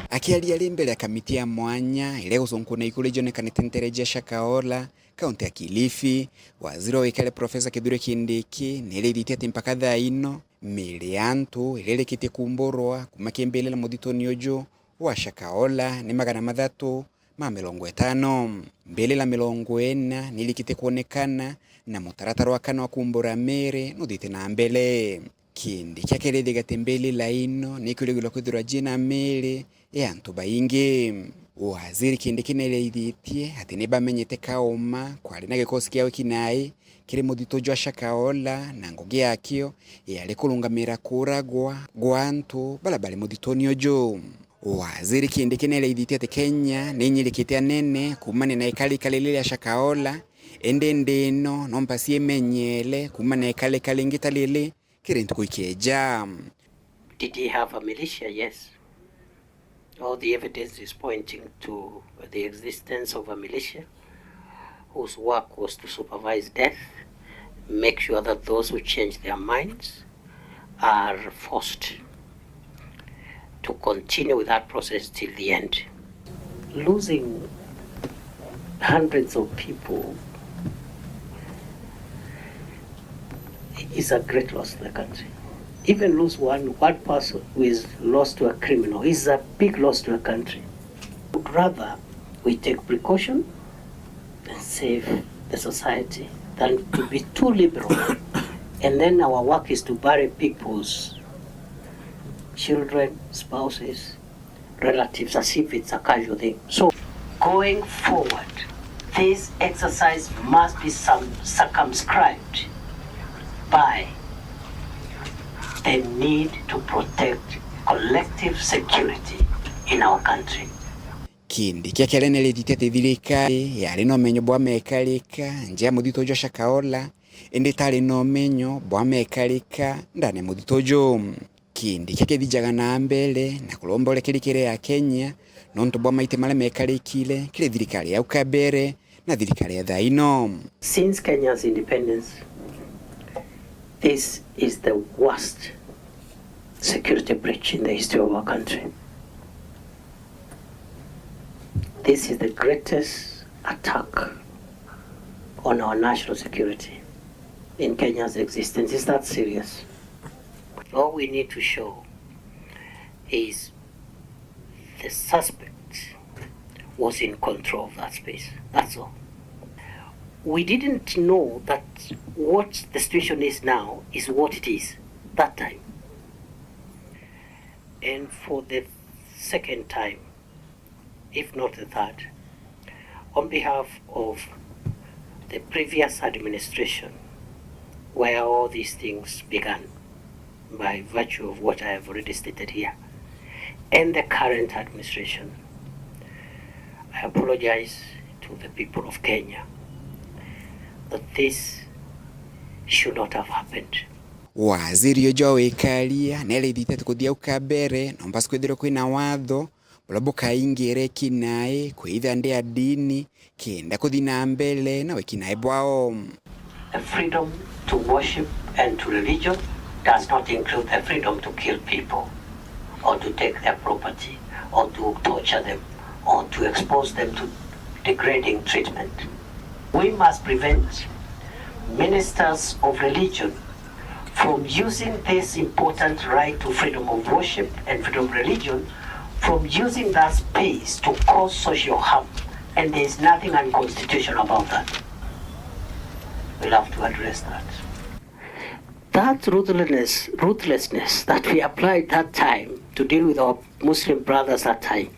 Akiaria ri mbere ya kamiti ya mwanya iria igucunkuna ikuri cionekanite ntere cia Shakahola, kaunti ya Kilifi, waziri wa wikare Profesa Kithure Kindiki ni erithitie ati mpaka thaa ino miiri ya antu iria irikitie kuumburwa kuuma kimbirira muthituni uju wa Shakahola ni magana mathatu ma mirongo itano. Mbirira mirongo ina ni irikitie kwonekana na mutaratara wa kana wa kuumbura miiri nuthite na mbere. Kindiki akiarithiria ati mbirira ino ni ikurigirwa kwithirwa ciina miiri ya antu baingi. Waziri Kindiki ni erithitie ati ni bamenyete kauma kwari na gikosi kia wiki nai kiri muthituni jwa Shakahola, na ngugi yakio yari kurungamira kuuragwa gwa antu baria bari muthituni uju. Waziri Kindiki ni erithitie ati Kenya ni inyirikite anene kuumania na ikarika riri ria Shakahola, indi ndi ino no mpasi imenyere kuumania na ikarika ringi ta riri kiri ntuku ikeja. Did he have a militia? Yes. All the evidence is pointing to the existence of a militia whose work was to supervise death, make sure that those who change their minds are forced to continue with that process till the end. Losing hundreds of people is a great loss to the country. Even lose one, one person who is lost to a criminal is a big loss to a country. Would rather we take precaution and save the society than to be too liberal. And then our work is to bury people's children, spouses, relatives as if it's a casual thing. So, going forward, this exercise must be some, circumscribed by the need to protect collective security in our country. Kindiki akiaria ni erithitie ati thirikari yari na umenyo bwa mekarika nja ya muthituni jwa Shakahola, indi itari na umenyo bwa mekarika ndani ya muthituni uju. Kindiki akithijaga na mbere na kuromba urekeri kiri Akenya nontu bwa maiti maria mekarikire kiri thirikari ya au kabere na thirikari ya thaa ino. Since Kenya's independence, this is the worst security breach in the history of our country. This is the greatest attack on our national security in Kenya's existence. Is that serious? All we need to show is the suspect was in control of that space. That's all. We didn't know that what the situation is now is what it is that time. And for the second time, if not the third, on behalf of the previous administration, where all these things began, by virtue of what I have already stated here, and the current administration, I apologize to the people of Kenya that this should not have happened. Waziri uju wa wikaria ni erithite ati kuthia au kabere no mbasi kwithirwa kwina watho buria bukaingira ekinai kwitha ndi a ndini kenda kuthi na mbere na wikinae bwao. The freedom to worship and to religion does not include the freedom to kill people or to take their property or to torture them or to expose them to degrading treatment. We must prevent ministers of religion from using this important right to freedom of worship and freedom of religion from using that space to cause social harm, and there is nothing unconstitutional about that. We'll have to address that. That ruthlessness, ruthlessness that we applied that time to deal with our Muslim brothers that time,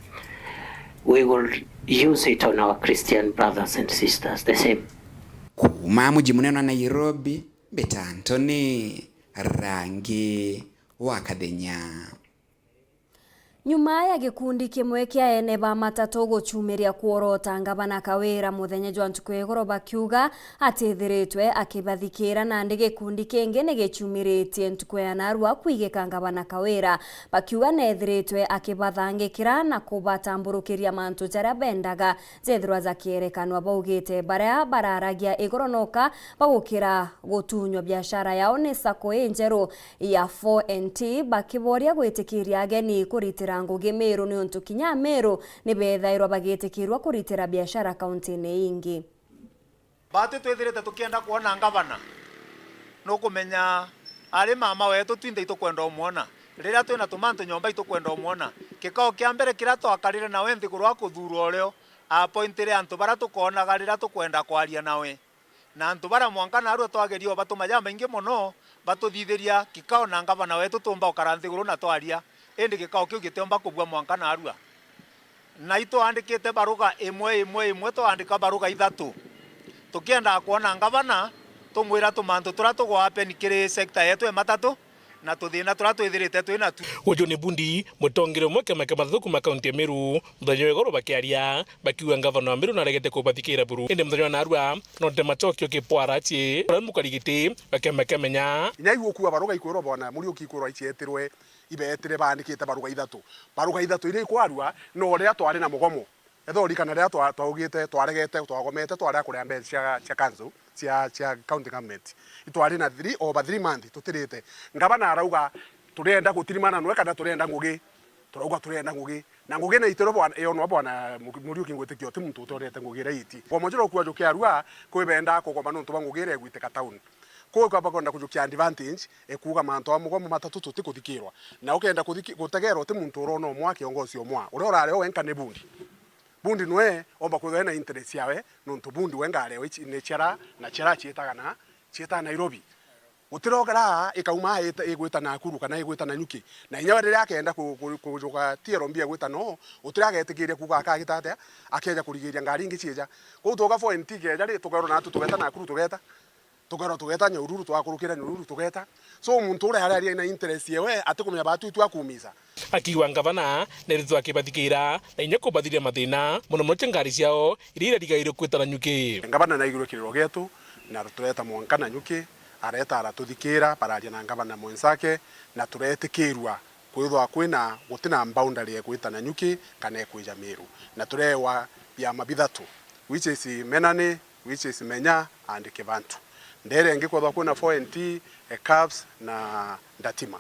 we will use it on our Christian brothers and sisters the same. Kuuma muji munene wa Nairobi, mbita Anthony Rangi wa Kathenya. Nyuma ya gikundi kimwe kia ene ba matatu gucumiria kworota ngavana Kawira muthenya jwa ntuku ya igoro bakiuga atithiritwe akibathikira, nandi gikundi kingi ni gicumiritie ntuku ya narua kwigika ngavana Kawira, bakiuga nethiritwe akibathangikira na kubatamburukiria mantu jaria bendaga jethirwa jakierekanwa. Baugite baria bararagia igoro noka bagukira gutunywa biashara yao ni sacco injeru ya four N T, bakiboria gwitikiria ageni kuritira ngugi Meru, niuntu kinya Ameru ni bethairwa bagitikirwa kuritira biashara kauntine ingi. Batu twithirite tukienda kwona ngavana, nukumenya ari mama wetu, twinthe itukwenda umwona. Riria twina tumantu nyomba itukwenda umwona. Kikao kia mbere kiria twakarire nawe nthiguru wa kuthurwa urio, apointire antu baria tukoonaga riria tukwenda kwaria nawe. Na antu baria mwanka naarua twageria ubatuma jamaingi mono, batuthithiria kikao na ngavana wetu tuumba ukara nthiguru na twaria, indi gikao kiu gitiumba kubua mwanka naarua. Na itwandikite baruga imwe, imwe, imwe, twaandika baruga ithatu. Tukiendaga kwona ngavana, tumwira tumantu turia tugwa happen kiri sector yetu ya matatu, na tuthina turia twithirite twi natu. Uju ni Bundi, mutongeria umwe kiama kia matatu kuuma kaunti ya Meru, muthenya wa igoro bakiaria, bakiuga ngavana wa Meru naregete kubathikira buru. Indi muthenya wa narua, no nte macokio ki pwarachi, uria mukari giti wa kiama kia Menya. Inya igukua baruga ikwirwa bwana, Muriuki ikwirwa icietirwe, ibetire baandikite baruga ithatu. Baruga ithatu iria ikwarua, no riria twari na mugomo. Etha urikana riria twa-, twaugite, twaregete, twagomete, twarega kuria mbeca cia, cia council, cia, cia county government. Itwari na three, over three month, tutirite. Ngavana arauga, "Turenda gutirimana nwe kana turenda ngugi?" Turauga, "Turenda ngugi." Na ngugi na itiro bwana, yonwa bwana Mu-, Muriuki ngwitikia uti muntu utorete ngugi iria iti. Kwa mujiro kuwa jukia arua, kwi benda kugoma nontu bwa ngugi iria igwitika town. Kuu kwamba kwenda kujukia advantage, e kuuga mantu a mugomo matatu tutikuthikirwa. Na ukenda kuthiki-, gutegerwa uti muntu urona umwa kiongozi umwa. Uria urari o wenka ni Bundi. Bundi nwe omba kwithwa ena interest yawe, nontu Bundi we ngari we ici-, ni ciara, na ciara ciitaga na, ciitaga Nairobi. Gutirogera ikauma ita-, igwita Nakuru kana igwita Nanyuki. Na inya we riria akenda ku-, ku-, kujuka T L B agwita no, gutira agetikiria kuuga akagita atia, akeja kurigiria ngari ingi cieja. Kwou tuga four N T keja ri, tukerwa natu tugeta Nakuru tugeta. Tukerwa tugeta Nyahururu, twakurukira Nyahururu tugeta. So, muntu uria ari ari na interest yewe, atikumenya batu itu akumisa. Akiuga ngavana neritwe akibathikira na inya kubathiria mathina, mono mono cia ngari ciao iria irarigairwe kwita Nanyuki. Ngavana naigirwe kiriro gietu, na tureta mwanka Nanyuki, areta aratuthikira, bararia na ngavana mwenzake, na turetikirua kwithwa kwina, gutina boundary ekwita Nanyuki kana ekwija Meru. Na turewa biama bithatu, which is Menani, which is Menya and Kibantu. Ndere ingi kwethwa kwina four N T, eh, Kabs na Ndatima.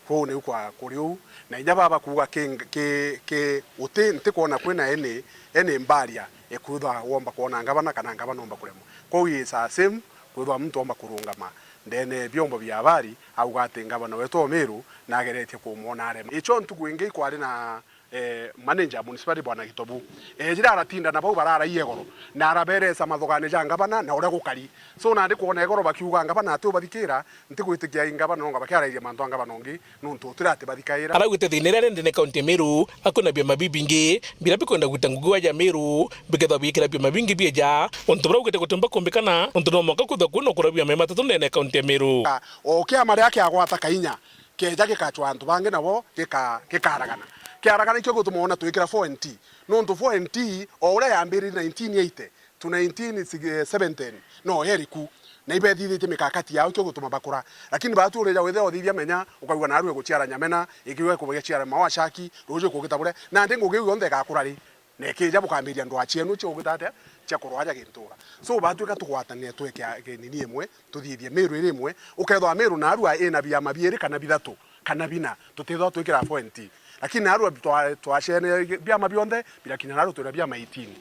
Kwou niu kwa kuri uu. Na inya baba kuuga ki, ki, ki, uti, ntikwona kwina any, any barrier, eh, kwithwa womba kwona ngavana kana ngavana omba kuremwa. Kwou is a same, kwithwa muntu omba kurungama ndene ya vyombo vya habari, auga ati ngavana wetu o Meru nageretie kumwona arema. Icho ntuku ingi ikwari na eh, manager municipality Bwana Gitobu. Ejire aratinda na bau bararaia igoro, na araberesa mathugane ja ngavana na uria gukari. So, nandi kwona igoro bakiuga ngavana ati ubathikira, ntigwitikia i ngavana nonga bakiarairia mantu a ngavana ungi, nontu utira ati bathikaira. Araugite thina iria ari ndene kaunti ya Meru, akwina biama bibingi, biria bikwenda gwita ngugi wa ja Meru, bikethwa biikira biama bingi bieja, untu buria augite gutiumba kumbikana, untu no mwanka kwithwa kwina ukuria biama matatu ndene kaunti ya Meru. O kiama riria kiagwata kainya, keja gikachwa antu bangi nabo gika-, gikaragana. Kiaragana ikio gituma wona twikira four N T. Nontu four N T, o uria yambiririe nineteen eighty to nineteen seventy, no yeri ku. Na ibethithitie mikakati yao ikio gituma bakura. Lakini batu urija withe uthithia Menya, ukaigua naru eguciara Nyamena, ikiuga ikugia ciara Maua Shaki, ruju ikugita buria. Nandi ngugi iu yonthe igakura ri? Na ikija bukambiria ndwaa cienu cia ugwita atia, cia kurwaja gintura. So, batwika tugwatanire tweke a-, ke-, nini imwe, tuthithie Meru iri imwe, ukethwa Meru na Arua ina biama biiri kana bithatu, kana bina, tutithwa twikira point. Lakini Arua twa-, twacene biama bionthe, birakinya Arua twina biama eighteen.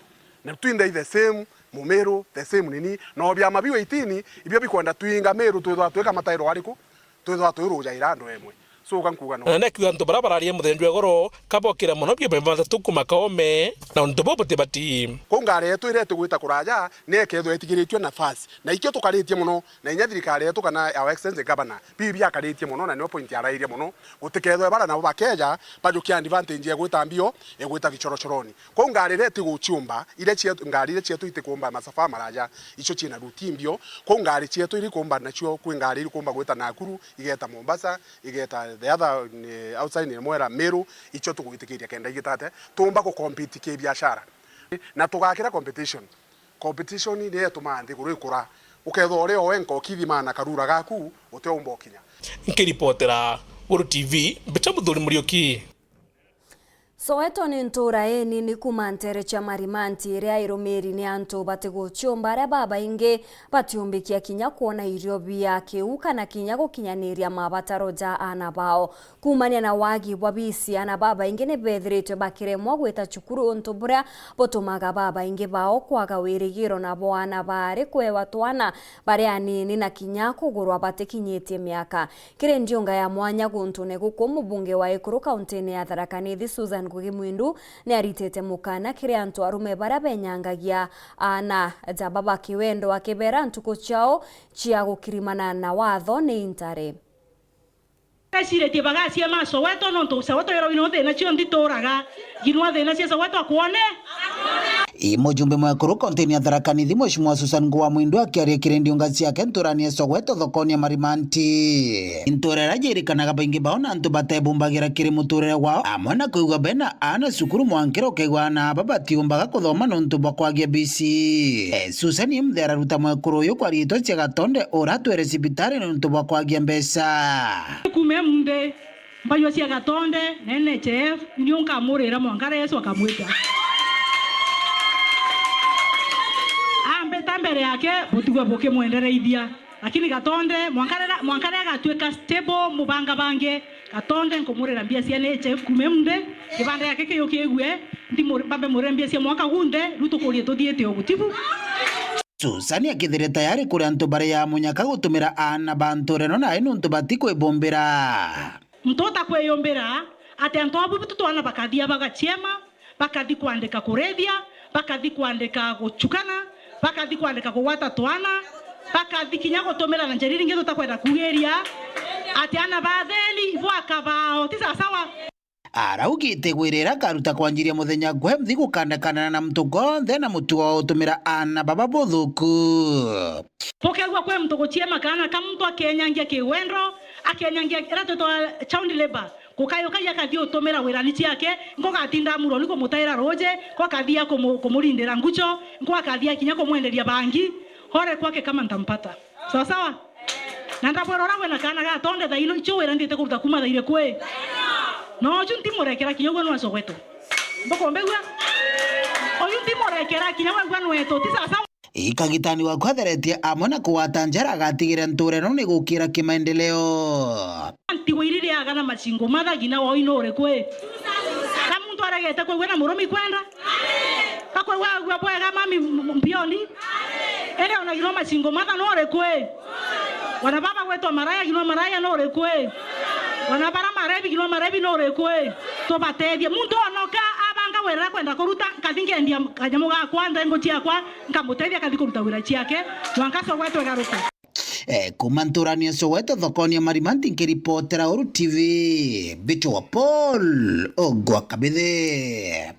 Na twinthe the same, Mumiru, the same nini, na o biama biu eighteen, ibio bikwenda twinga Meru twithwa twika matairo ariku? Twithwa twirujaira andu emwe. So, uka nkuga no. Na nekiuga antu baria bararia muthenjwa igoro, kabokira mono biombe matatu kuma Kaome, na untu buu butibati. Kou ngari yetu iria itugwita kuraja, ni ikethwa itigiritue nafasi. Na ikio tukaritie mono, na inya thirikari yetu kana Our Excellency Governor, bibi biakaritie mono, na nio point arairie mono, gutikethwe bara nabo bakeja, bajukia advantage ya gwita mbio, ya gwita gichorochoroni. Kou ngari iria itiguciumba, iria cietu, ngari iria cietu itikuumba masafa maraja, icio ciina ruti mbio. Kou ngari cietu irikuumba nacio, kwi ngari irikuumba gwita Nakuru, igeta Mombasa, igeta the other, ni, outside ni mwera Meru, icio tugwitikiria kenda igitate, tuumba ku compete ki biashara. Na tugakira competition. Competition ni yetumaa nthiguru ikura. Ukethwa uri o wenka ukithima na karura gaku, utiumba ukinya. Nkiripotera Guru T V, mbicha Muthuri Muriuki. Soweto ni ntuura inini kuuma nteere cia Marimanti iria irumiri ni antu batiguciumba, aria babaingi batiumbikia kinya kwona irio bia kiu kana kinya gukinyaniria mabataro ja aana bao. Kuumania na wagi bwa biisi, aana babaingi ni beethiritwe bakiremwa gwita cukuru, untu buria butumaga babaingi bao kwaga wirigiro, nabo aana baari kwewa twana bari anini na kinya kugurwa batikinyitie miaka. Kiri ndiunga ya mwanya guntune guku, mubunge wa Ekuru kauntine ya Tharaka Nithi, Susan Ngugi Mwindu, ni aritite mukana kiri antu arume baria benyangagia aana ja baba kiwendo, akibera ntuku ciao cia gukirimana na watho ni intare. Eciritie bagaciema Soweto, nontu Soweto irau ino thina cionthe ituraga. Ginwa thina cia Soweto akwone. I mujumbe mwekuru kaunti-ini ya Tharaka Nithi, Mheshimiwa Susan Ngugi wa Mwindu akiaria kiri ndiunga ciake nturani ya Soweto thokoni ya Marimanti. Ntura iria jirikanaga baingi bao na antu batebumbagira kiri muturire wao, amwe na kwigua bena aana cukuru mwankira ukaigua aana aba batiumbaga kuthoma nontu bwa kwagia biisi. Eh, Susan Imuthe araruta mwekuru uyu kwa riitwa cia Gatonde uratwere cibitari nontu bwa kwagia mbeca. Kuuma munthi, mbaigua cia Gatonde na N H I F, nio nkamurira mwanka aria Yesu akamwita. Ambita mbere yake, butigwe bukimwendereithia. Lakini Gatonde, mwanka riria, mwanka riria agatuika stable, mubangabange, Gatonde nkumurira mbia cia N H I F kuuma munthi, kibanda giake kiu kigue, nthi mbambe murire mbia cia mwaka gunthe, riu tukurie tuthiite o gutibu. Susan akithire tayari kuri antu baria munyaka gutumira aana ba ntuura ino nai nontu batikwibumbira. Muntu utakwiyumbira ati antu abu bitu twana bakathia bagaciema, bakathi kwandika kurithia, bakathi kwandika gucukana, bakathi kwandika kugwata twana, bakathi kinya gutumira na njira iria ingi tutakwenda kuugiria ati aana ba atheri ibo akabao, ti sawasawa? Araugite gwirira akaruta kwanjiria muthenya gwe mthi gukandakandana na muntu gonthe na mutugo wa gutumira aana baba buthuku. Ukegua kwi muntu guciema kaana ka muntu akenyangia kiwendo, akenyangia iria twitwa child labour, gukayukagia akathi utumira wirani ciake, nko gatinda amurwa ni kumutaira ruji, nko akathia kumu-, kumurindira ngucho, nko akathia kinya kumwenderia bangi, ore kwake kama ntampata. Sawa sawa? Na ndabwira uria wina kaana ga Gatonde thaino, icio wira nthite kuruta kuuma thairi kwi. Na uju ntimurekera kinya ugwe nwa Soweto. Mbukumbigua? Uyu ntimurekera kinya ugwe nwetu, ti sawa sawa? Ikagitani waku atheretie amwe na kugwata njara agatigire ntuura ino ni gukira kimaendeleo. Ntigwa iririaga na macingo matha gina woi no uri kwi? Ka muntu aregete kwigua na murumi kwenda? Ka kwigua agua bwega mami m-, m-, mbioni? Ende ona gina macingo matha no uri kwi? Wana baba gwetwa maraya gina maraya no uri kwi? Wana bara marebi gina marebi no uri kwi? Tubatethie. Muntu onoka abanga wira kwenda kuruta, nkathi nkendia kanyamu gakwa, nthengo ciakwa, nkamutethia akathi kuruta wira ciake, mwanka Soweto igaruke. Eh, kuma nturani ya Soweto thokoni ya Marimanti nkiripotera Uru T V, mbitwa Paul Ogwa Kabithe.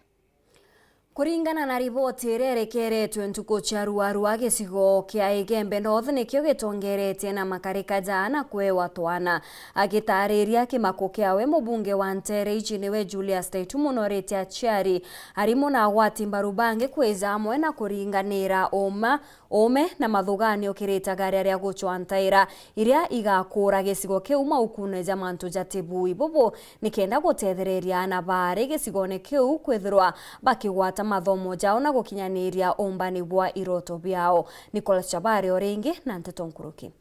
Kuringana na riboti iria irekeretwe ntuku cia ruarua, gicigo kia Igembe North nikio gitongeretie na makarika ja aana kwewa twana. Agitariria kimako kiawe, mubunge wa nteere iji niwe Julius Taitu munoritie aciari, arimu na agwati mbaru bangi kwija amwe na kuringanira uma, uume na mathuganio kiri itagaria ria gucwa ntaira iria igakuura gicigo kiu maukune ja mantu ja tibui bubu, nikenda gutethereria aana baari gicigone kiu kwithirwa bakigwata mathomo jao na gukinyaniria umbani bwa iroto biao. Nicholas Chabare o ringi na nteto nkuruki.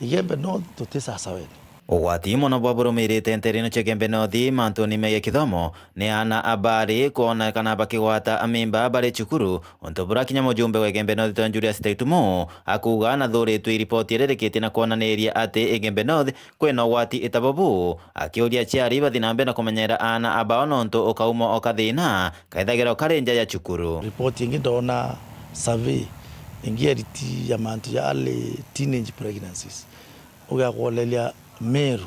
Igembe North tuti sasaweni. Ugwati mono bwa burumirite nterene cia Igembe North mantuni megie kithomo ni aana a bari kwonekana bakigwata mimba bari cukuru, untu buria kinya mujumbe wa Igembe North Julius Taitumo akuuga nathuritwe iripoti iririkitie na kwonaniria ati Igembe North kwina ugwati itabo buu, akiuria aciari bathi na mbere na kumenyera aana a bao nontu ukauma o kathina kaithagirwa kari nja ya cukuru. Ripoti ingi ndona survey ingi eriti ya mantu ya early teenage pregnancies, ugakwoneria Meru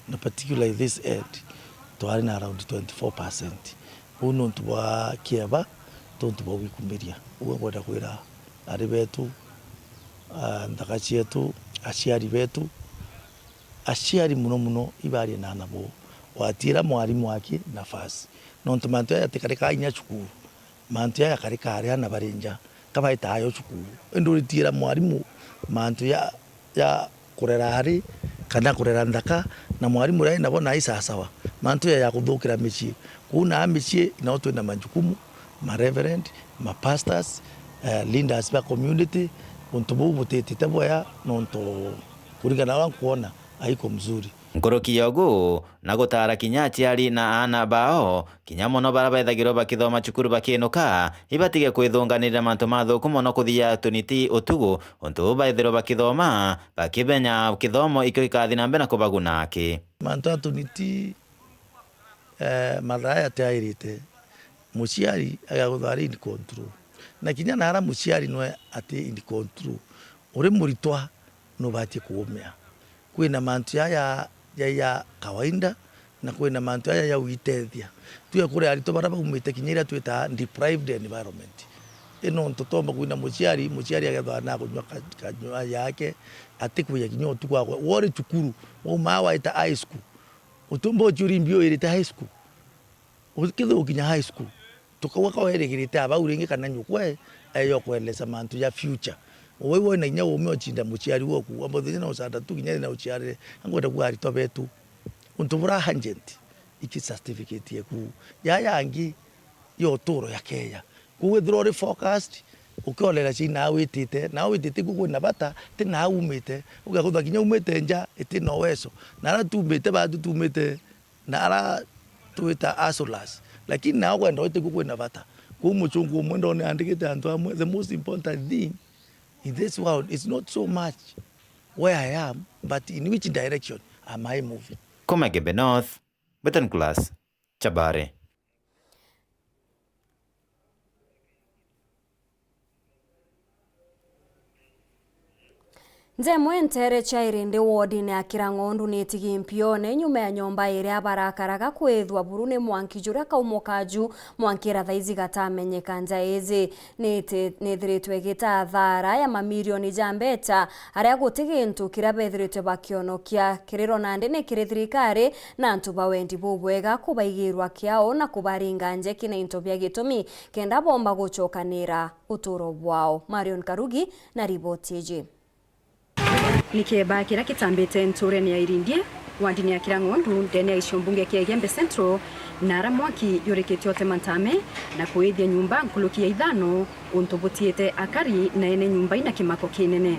na particularly this end twari na around twenty four percent. Uu ni untu bwa kieba, ti untu bwa gwikumiria. Uu ngwenda kwira ari betu, ah, nthaka cietu, aciari betu, aciari muno muno ibarie na aana boo, watiira mwarimu aki nafasi, nontu mantu jaja jatikarikaga inya cukuru, mantu jaja jakarikaga ari aana bari nja, ka baitaga jo cukuru. Indi uritiira mwarimu mantu ja, ja kurera ari kana kurera nthaka, na mwarimu uria ai nabo nai sasawa, mantu jaja jakuthukira micii. Kwou naa micii nao twina majukumu, ma reverend, ma pastors, eh, leaders ba community, untu buu butitite bwea, nontu kuringana na uria nkwona haiko mzuri. Nkuruki ya ugu, na gutaara kinya aciari na aana bao, kinya mono baria bethagirwa bakithoma cukuru bakiinuka, ibatige kwithunganirira mantu mathuku mono kuthia tuniti utugu, untu buu baithirwa bakithoma, bakimenya kithomo ikio gikathi na mbere na kubaguna aki. Mantu ja tuniti eh, mathaa jatiairite, muciari agathithwa ari in control. Na kinya naara muciari nwe ati in control, uri muritwa nubatie kuumia. Kwina mantu jaja ja, ja kawaida, na kwina mantu jaja ja gwitethia. Tuge kuri aritwa baria baumite kinya iria twitaga deprived environment. I nontu tomba kwina muciari, muciari agethwa nakunywa ka-, kanywa yake, atikwija kinya utuku akwe. Wori cukuru, waumaa waita high school, utiumba uciuria imbi uirite high school. Ukithira ukinya high school, tukauga ka werigirite abau ringi kana nyukwe eyo kwelesa mantu ja future. Uwe wina inya ume ucinda muciari woku, amba uthenya na ucanda tu kinya na uciarire, angwenda kuga aritwa betu. Untu bura urgent, iki certificate yeku. Yaya angi, yo uturo ya keya. Kwou withirwa uri focused, ukionera cia naa witite, naa witite ku kwina bata, ti naa umite. Ugakuthwa kinya umite nja, iti na uweso. Na ara tumite batu tumite na ara twita hustlers, lakini nao kwenda wite ku kwina bata. Kwou muchungu umwe ndone andikite antu amwe, the most important thing in this world is not so much where I am, but in which direction am I moving. Kuma Igembe North, Betan Class, Chabare. Nja imwe nteere cia Irindi wodine ya Kirang'ondu ni itigi mpione nyuma ya nyomba iria barakaraga kwithwa buru ni mwanki juria kaumo kaju mwanki ira thaici gatamenyeka. Nja iji ni iti-, ni ithiritwe igita thaara ya mamirioni ja mbecha, aria guti gintu kiria bethiritwe bakionokia. Kiriro nandi ni kiri thirikari na antu ba wendi bubwega kubaigirwa kiao na kubaringa njeki na into bia gitumi kenda bomba gucokanira uturo bwao. Marion Karugi na riboti iji. Ni kieba kiria kitambite nturene ya Irindie, wandini ya Kirang'ondu, ndene ya gicigo mbunge kia Igembe Central, na ara mwaki yurikite utema ntame na kuithia nyumba nkuruki ya ithano, untu butiite akari na ene nyumba ina kimako kinene.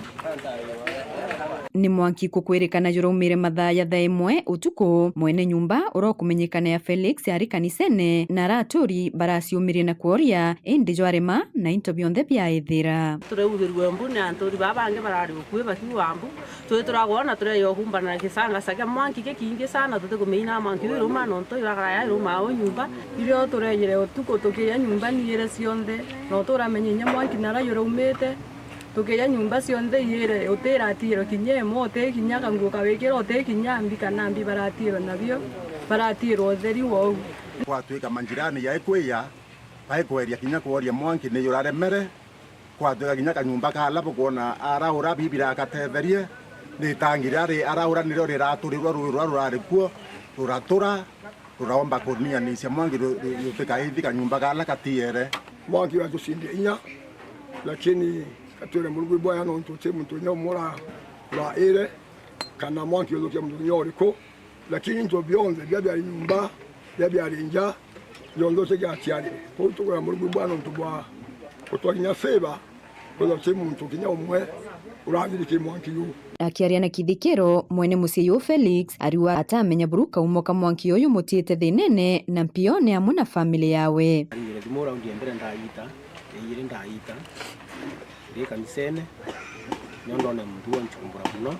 Ni mwanki kukwirikana juraumire mathaa ya thaa imwe utuku, mwene nyumba uria ukumenyekana ya Felix ari kanisene, na ara aturi baraciumirie na kworia, indi jwarema na into bionthe biaithira. Turaugirue mbu ni aturi baa bangi barari ukui bakiuga mbu, twi turagwa na tureeja ukumbana na gicangaca kia mwanki gikingi sana, tutikumenya mwanki uu iruma nontu ibakaraya iruma au nyumba. Irio tureejire utuku tukiija nyumba niire cionthe, na uturamenya inya mwanki nara juraumite. Tukiija nyumba cionthe iire, utiratiirwe kinya imwe, uti kinya kanguo kawikira, uti kinya mbi kana mbi baratiirwe nabio, baratiirwe utheri wou. Gwatwika manjirani jai kwija, bai kweria kinya kworia mwanki ni juraremere, gwatwika kinya kanyumba ka ala bukwona araura bibi rakatetherie, ni itangi riria ri-, araura nirio riraturirwa rui ruria rurari kuo, ruratura, ruraomba kunianicia mwanki ru-, ru-, rutikaithi kanyumba kala katiere. Mwanki watucindie inya, lakini katwire Murungu ibwaya nontu ti muntu inya umwe ura-, uraire, kana mwanki uthukia muntu inya uriku, lakini into bionthe biria biari nyumba, biria biari nja, Jonthe ucio giaciarire. Kwou tugwira Murungu ibua nontu bwa gutwa kinya favor, kwithirwa ti muntu kinya umwe urathiri ki mwanki juu. Akiaria na kithikiro, mwene mucii uyu Felix ariuga atamenya buru kaumo ka mwanki uyu mutiite thinene na mpione amwe na family yawe. Aringire thimu raundi ya mbere ndaita, ya iiri ndaita, ndi kanisene, nio ndone muntu unchumbura mono,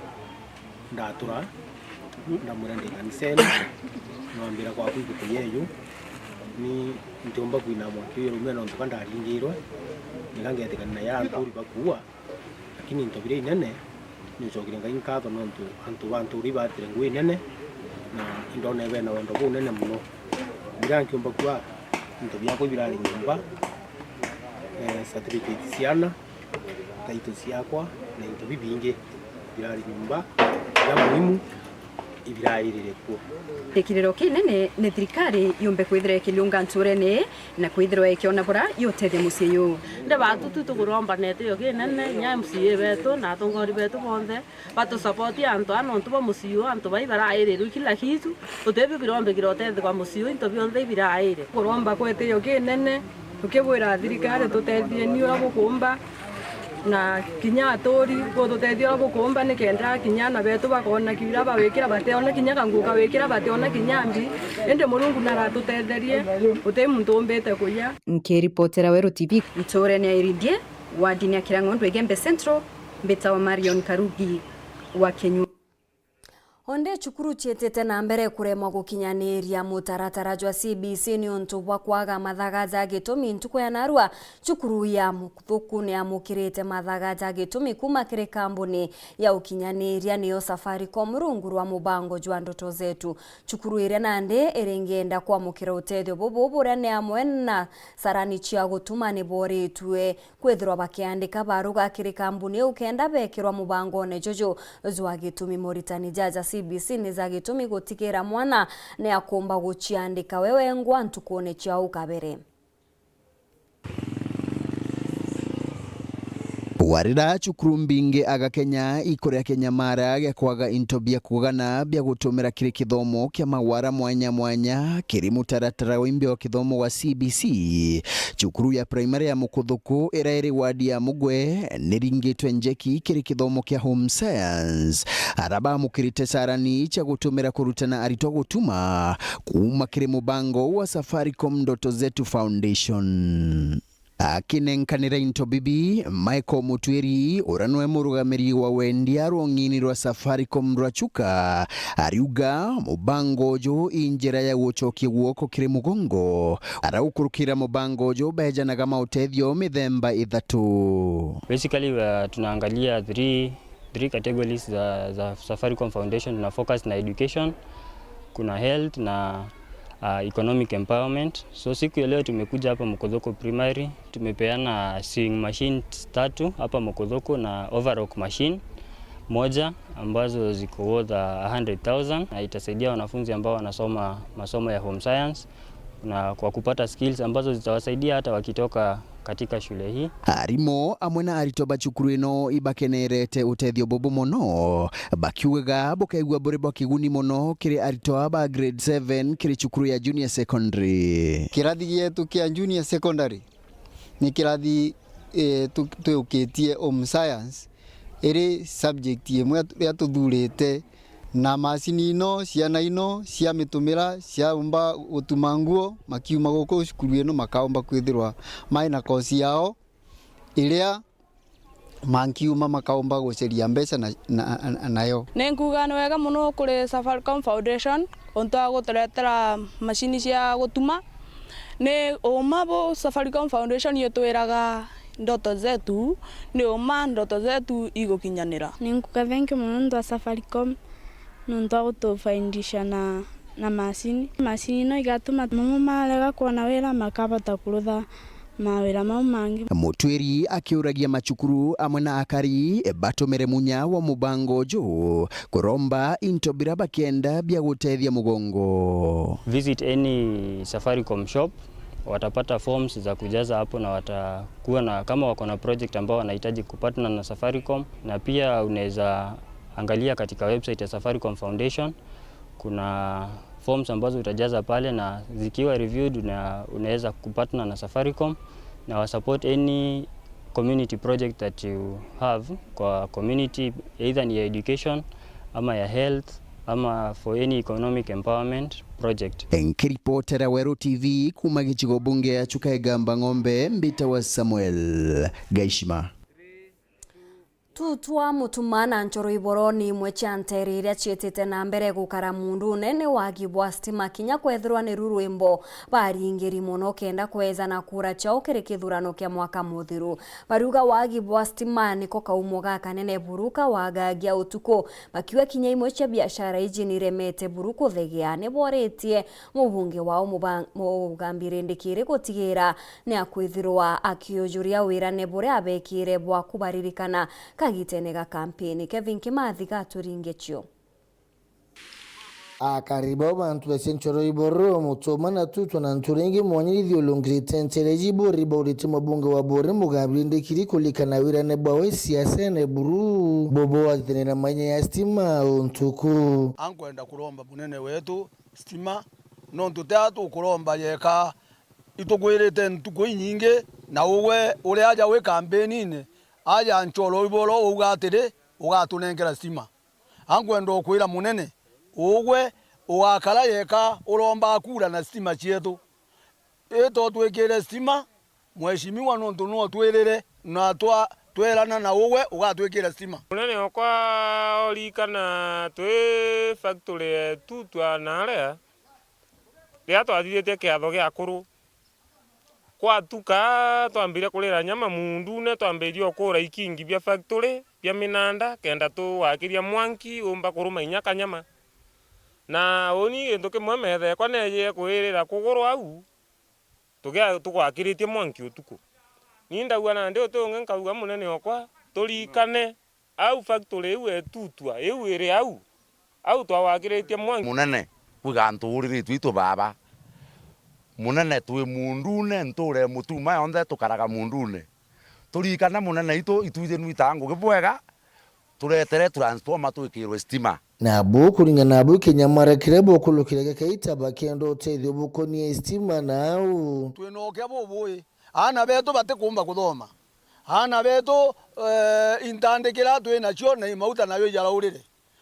ndatura, ndamwira ndi kanisene, nwambira kwaku iguku yeju, ni ntiumba kwina mwanki uyu rume nontu ka ndaringirwe, nika ngetikana na ya anturi bakuua, lakini into biria inene, ni ncokire Ngai nkatho nontu antu ba nturi ibatire ngui inene, na indone bena wendo bunene mono. Biria nkiumba kua, into biakwa ibirari nyomba, eh, certificate ciana, taito ciakwa na into bibingi birari nyomba, biria muhimu ibirairire kuo. Gikiriro kinene ni thirikari yumbe kwithira ikiriunga nturene ii na kwithirwa ikiona bura yutethia mucii uyu. Ndi batu tu tuguromba na itio kinene, nya M C A betu na atongori betu bonthe, batusapoti antu aa nontu bwa mucii uu, antu bai barairirwe kila kitu, utibio birombikira utethigwa mucii uu, into bionthe ibiraire. Kuromba kwetio kinene, tukibwira thirikari tutethie ni uria bukumba, na kinya aturi bututethie uria bukumba, nikenda kinya ana betu bakona kinya bawikira bateona kinya kanguo kawikira bateona kinya mbi, indi Murungu naratutetherie, uti muntu umbite kuya. Nkiripotera Weru T V. Nturene ya Irindie, wardini ya Kirang'ondu Igembe Central, mbitawa Marion Karugi wa Kenyu. Onde cukuru ciitite na mbere kuremwa gukinyaniria mutaratara jwa C B C niuntu bwa kwaga mathaga ja gitumi, ntuku ya narua, cukuru ya Mukuthuku niamukirite mathaga ja gitumi kuma kiri kambuni ya ukinyaniria niyo Safaricom rungu rwa mubango jwa Ndoto Zetu. Cukuru iria nandi iringienda kwamukira utethio bubu buria ni amwe na carani cia gutuma niboritue kwithirwa bakiandika baruga kiri kambuni iu kenda bekirwa mubangone juju jwa gitumi. Moritani jaja C B C ni ja gitumi gutigira mwana ni akumba guciandika we wengwa ntukune cia au kabere. Warira cukuru mbingi aga Kenya ikuria kinyamara gia kwaga into bia kugana bia gutumira kiri kithomo kia magwara mwanya mwanya kiri mutaratara wa imbi wa kithomo wa C B C. Cukuru ya primary ya Mukuthuku, iria iri wadi ya Mugwe, niringitwe njeki kiri kithomo kia home science. Ara bamukirite carani cia gutumira kurutana aritwa gutuma kuuma kiri mubango wa Safaricom Ndoto Zetu Foundation. Akinenkanira into bibi, Michael Mutwiri, uria niwe murugamiri wa wendia rwong'ini rwa Safaricom rwa Chuka, ariuga mubango uju i njira ya gucokia guoko kiri mugongo. Araukurukira mubango uju bejanaga mautethio mithemba ithatu. Basically, we are, tunaangalia three, three categories za, za Safaricom Foundation. Tuna focus na education, kuna health na, uh, economic empowerment. So siku ya leo tumekuja hapa Mukuthuku Primary, tumepeana sewing machines tatu hapa Mukuthuku na overlock machine moja, ambazo ziko worth a hundred thousand, na itasaidia wanafunzi ambao wanasoma masomo ya home science na kwa kupata skills ambazo zitawasaidia hata wakitoka katika shule hii. Arimu amwe na aritwa ba cukuru ino ibakenerete utethio bubu mono, bakiugaga bukaigua buri bwa kiguni mono kiri aritwa ba grade seven kiri cukuru ya junior secondary. Kirathi gietu kia junior secondary ni kirathi, eh, tu-, twiukitie home science, iri subject imwe riria tuthurite, na macini ino, ciana ino ciamitumira, ciaumba gutuma nguo, makiuma guku cukuru ino makaumba kwithirwa mai na course yao iria mankiuma makaumba guceria mbeca na, na, na, nayo. Ni nkuuga ni wega mono kuri Safaricom Foundation untu wa guturetera macini cia gutuma. Ni uma bu Safaricom Foundation itwiraga ndoto zetu, ni uma ndoto zetu igukinyanira. Ni nkuuga thank you mono nontu wa Safaricom, nontu wa gutufaidisha na, na macini. Macini ino igatuma mamwe marega kwona wira makabota kurutha mawira mau mangi. Mutwiri akiuragia macukuru amwe na akari batumire munya wa mubango uju kuromba into bira bakienda bia gutethia mugongo. Visit any Safaricom shop, watapata forms za kujaza hapo na watakuwa na, kama wako na project ambao wanahitaji kupartner na Safaricom, na pia unaweza angalia katika website ya Safaricom Foundation, kuna forms ambazo utajaza pale, na zikiwa reviewed, na unaweza kupartner na Safaricom na wa support any community project that you have kwa community, either ni ya education ama ya health ama for any economic empowerment project. Nkiripotera Weru T V kuuma gicigo bunge ya Chuka Igamba Ng'ombe, mbitawa Samuel Gaishima. Tutwa, Mutuma na Nchoro Iboro ni imwe cia nteere iria ciitite na mbere gukara muundune ni wagi bwa stima, kinya kwethirwa niru rwimbo baringiri mono kenda kwejana kura ciao kiri kithurano kia mwaka muthiru. Bariuga wagi bwa stima niko kaumo gakanene buru ka wagagia utuku, bakiuga kinya imwe cia biashara iji niremete buru kuthegea. Ni boritie mubunge wao Muba-, Mugambi Rindikiri gutigira ni akwithirwa akiujuria wirane buria abekire bwa kubaririkana kagitene ga kampeni. Kevin Kimathi gaturinge cio. Akari bao ba ntura cia Nchoro Iboro, Mutuma na Tutwa na ntura ingi mwanya ithiulungirite nteere iji buri baurite mubunge wa buri Mugambi Rindikiri kulikana wirane bwawe siasene buru bubwatithanira manya ya stima untuku. Ankwenda kuromba munene wetu stima, nontu tia tukuromba yeka, itukwirite ntuku inyingi, na ugwe uri aja wi kampeniine, aja Nchoro Iboro uga atiri, ugatunenkera stima. Ankwenda ukwira munene, ugwe ugakara yeka uromba kura na stima cietu. Ito twikire stima, Mheshimiwa, nontu nwe utwirire, na twa-, twerana na ugwe ugatwikira stima. Munene okwa, urikana twi factory ya Tutwa na aria, riria twathithitie kiatho gia akuru, gwatuka twambire kurira nyama muundune, twambiririe ukura ikingi bia factory, bia minanda, kenda tuwakiria mwanki umba kuruma inya kanyama. Na uni gintu kimwe metha ekwa neejire kwirira kuguru au, tugia-, tugwakiritie mwanki utuku. Ni ndauga nandi uti ungi, nkauga munene okwa, turikane au factory iu etutwa, iu iri au, au twawakiritie mwanki. Munene, kwiga antu uriritwe itu baba. Munene, twi muundune, nture Mutuma yonthe tukaraga muundune. Turikane munene itu, itwiji nwitaga ngugi bwega, turetere transformer twikirwe stima. Nabu kuringana nabu kinyamara kiria bukulukire gikaita bakenda utethio bukonie stima na au. Twina ukia bubui. Aana betu batikumba kuthoma. Aana betu, eh, intandikira twi nacio na imauta nayo ijaraurire.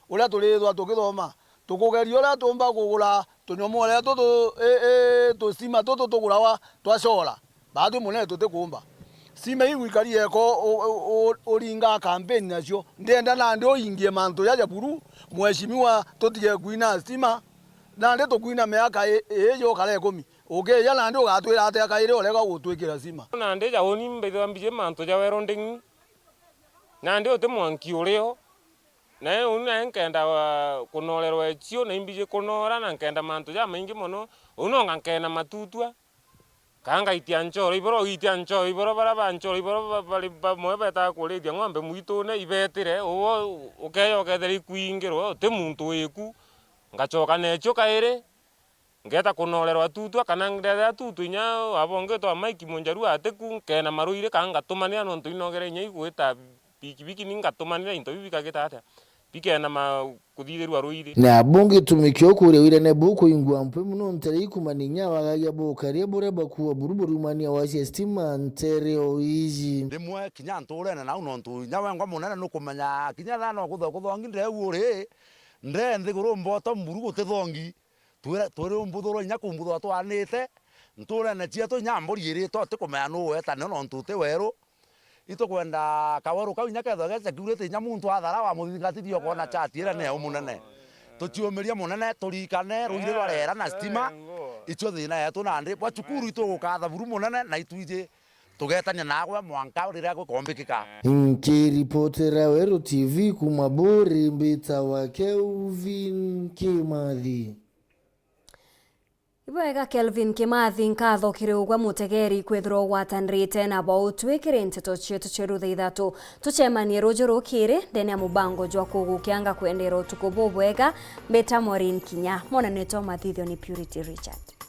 Uria turithwa tukithoma, tukugeria uria tuumba kugura tunyomoore tu, tu, i, i, tustima tutu tugurawa twa solar. Baatwi munene tutikuumba. Stima iu ikari eko u, u, u, uringa kampeni nacio. Ndienda nandi uingie mantu jaja buru, mheshimiwa, tutige kwina stima. Nandi tukwina miaka i, iiji ukara ikumi. Ukija nandi ugatwira atia kairi urega gutwikira stima? Nandi ja uni mbithwa mbiji mantu ja welding. Nandi uti mwanki urio. Nae uni nae nkenda, ah, kunoorerwa echiu, na imbiji kunoora, na nkenda mantu jamaingi mono. Uu nonga nkeena matutwa. Kaa ngaitia nchoro iboro, ugitia nchoro iboro, baria ba nchoro iboro ba-, bari bamwe betaga kurithia ng'ombe mwitune, ibetire, uu ukeeja ukethira ikwingirwe, uti muntu wiku. Ngachoka neechiu kairi, ngeeta kunoorerwa tutwa, kana ndethira tutwa inya wabonge twa Mike Munjaru atiku, nkeena maruiri, kana ngatumanira, nontu inogere inya igwita pikipiki, ni ngatumanira into biu bikagita atia? Bikeena ma-, kuthithirua ruiri. Na bungi gitumi kia ukuuria wirane buu kuingwa mpwi mono ntere ikumania inya wagagia bukaria buria bakuua buru buriumania wa cia stima ntere o iji. Rimwe kinya ntuurene nau, nontu inya wengwa munene nukumenya kinya thana kuthongi ndeu uri, nde nthiguru mboto mburu guti thongi. Twire-, twiri umbuthurwa inya kumbuthurwa twanite, ntuurene cietu inya mburi iritwe utikumenya nuu wetanio nontu uti weru. Itukwenda kaweru kau inya kethwa gecha kiurite inya muntu athara wamuthingatithia ukoona chati iria ni eu munene. Tuciumirie munene, turikane ruiri rwa reera na stima, icio thiina yetu nandi. Bwa cukuru itugukatha buru munene na itwiji tugetania naagwe mwanka riria gukombikika. Nkiripotera Weru T V kuuma Buuri, mbitawa Kelvin Kimathi. Ibwega Kelvin Kimathi, nkatho kiri ugwe mutegeri kwithirwa ugwatanirite na bo utwikire nteto cietu cia rutha ithatu. Tucemanie ruuju rukiri ndene ya mubango jwa kugukia. Ngakwendera utuku bubwega. Mbita Maureen Kinya, mwana netu wa mathithio ni Purity Richard.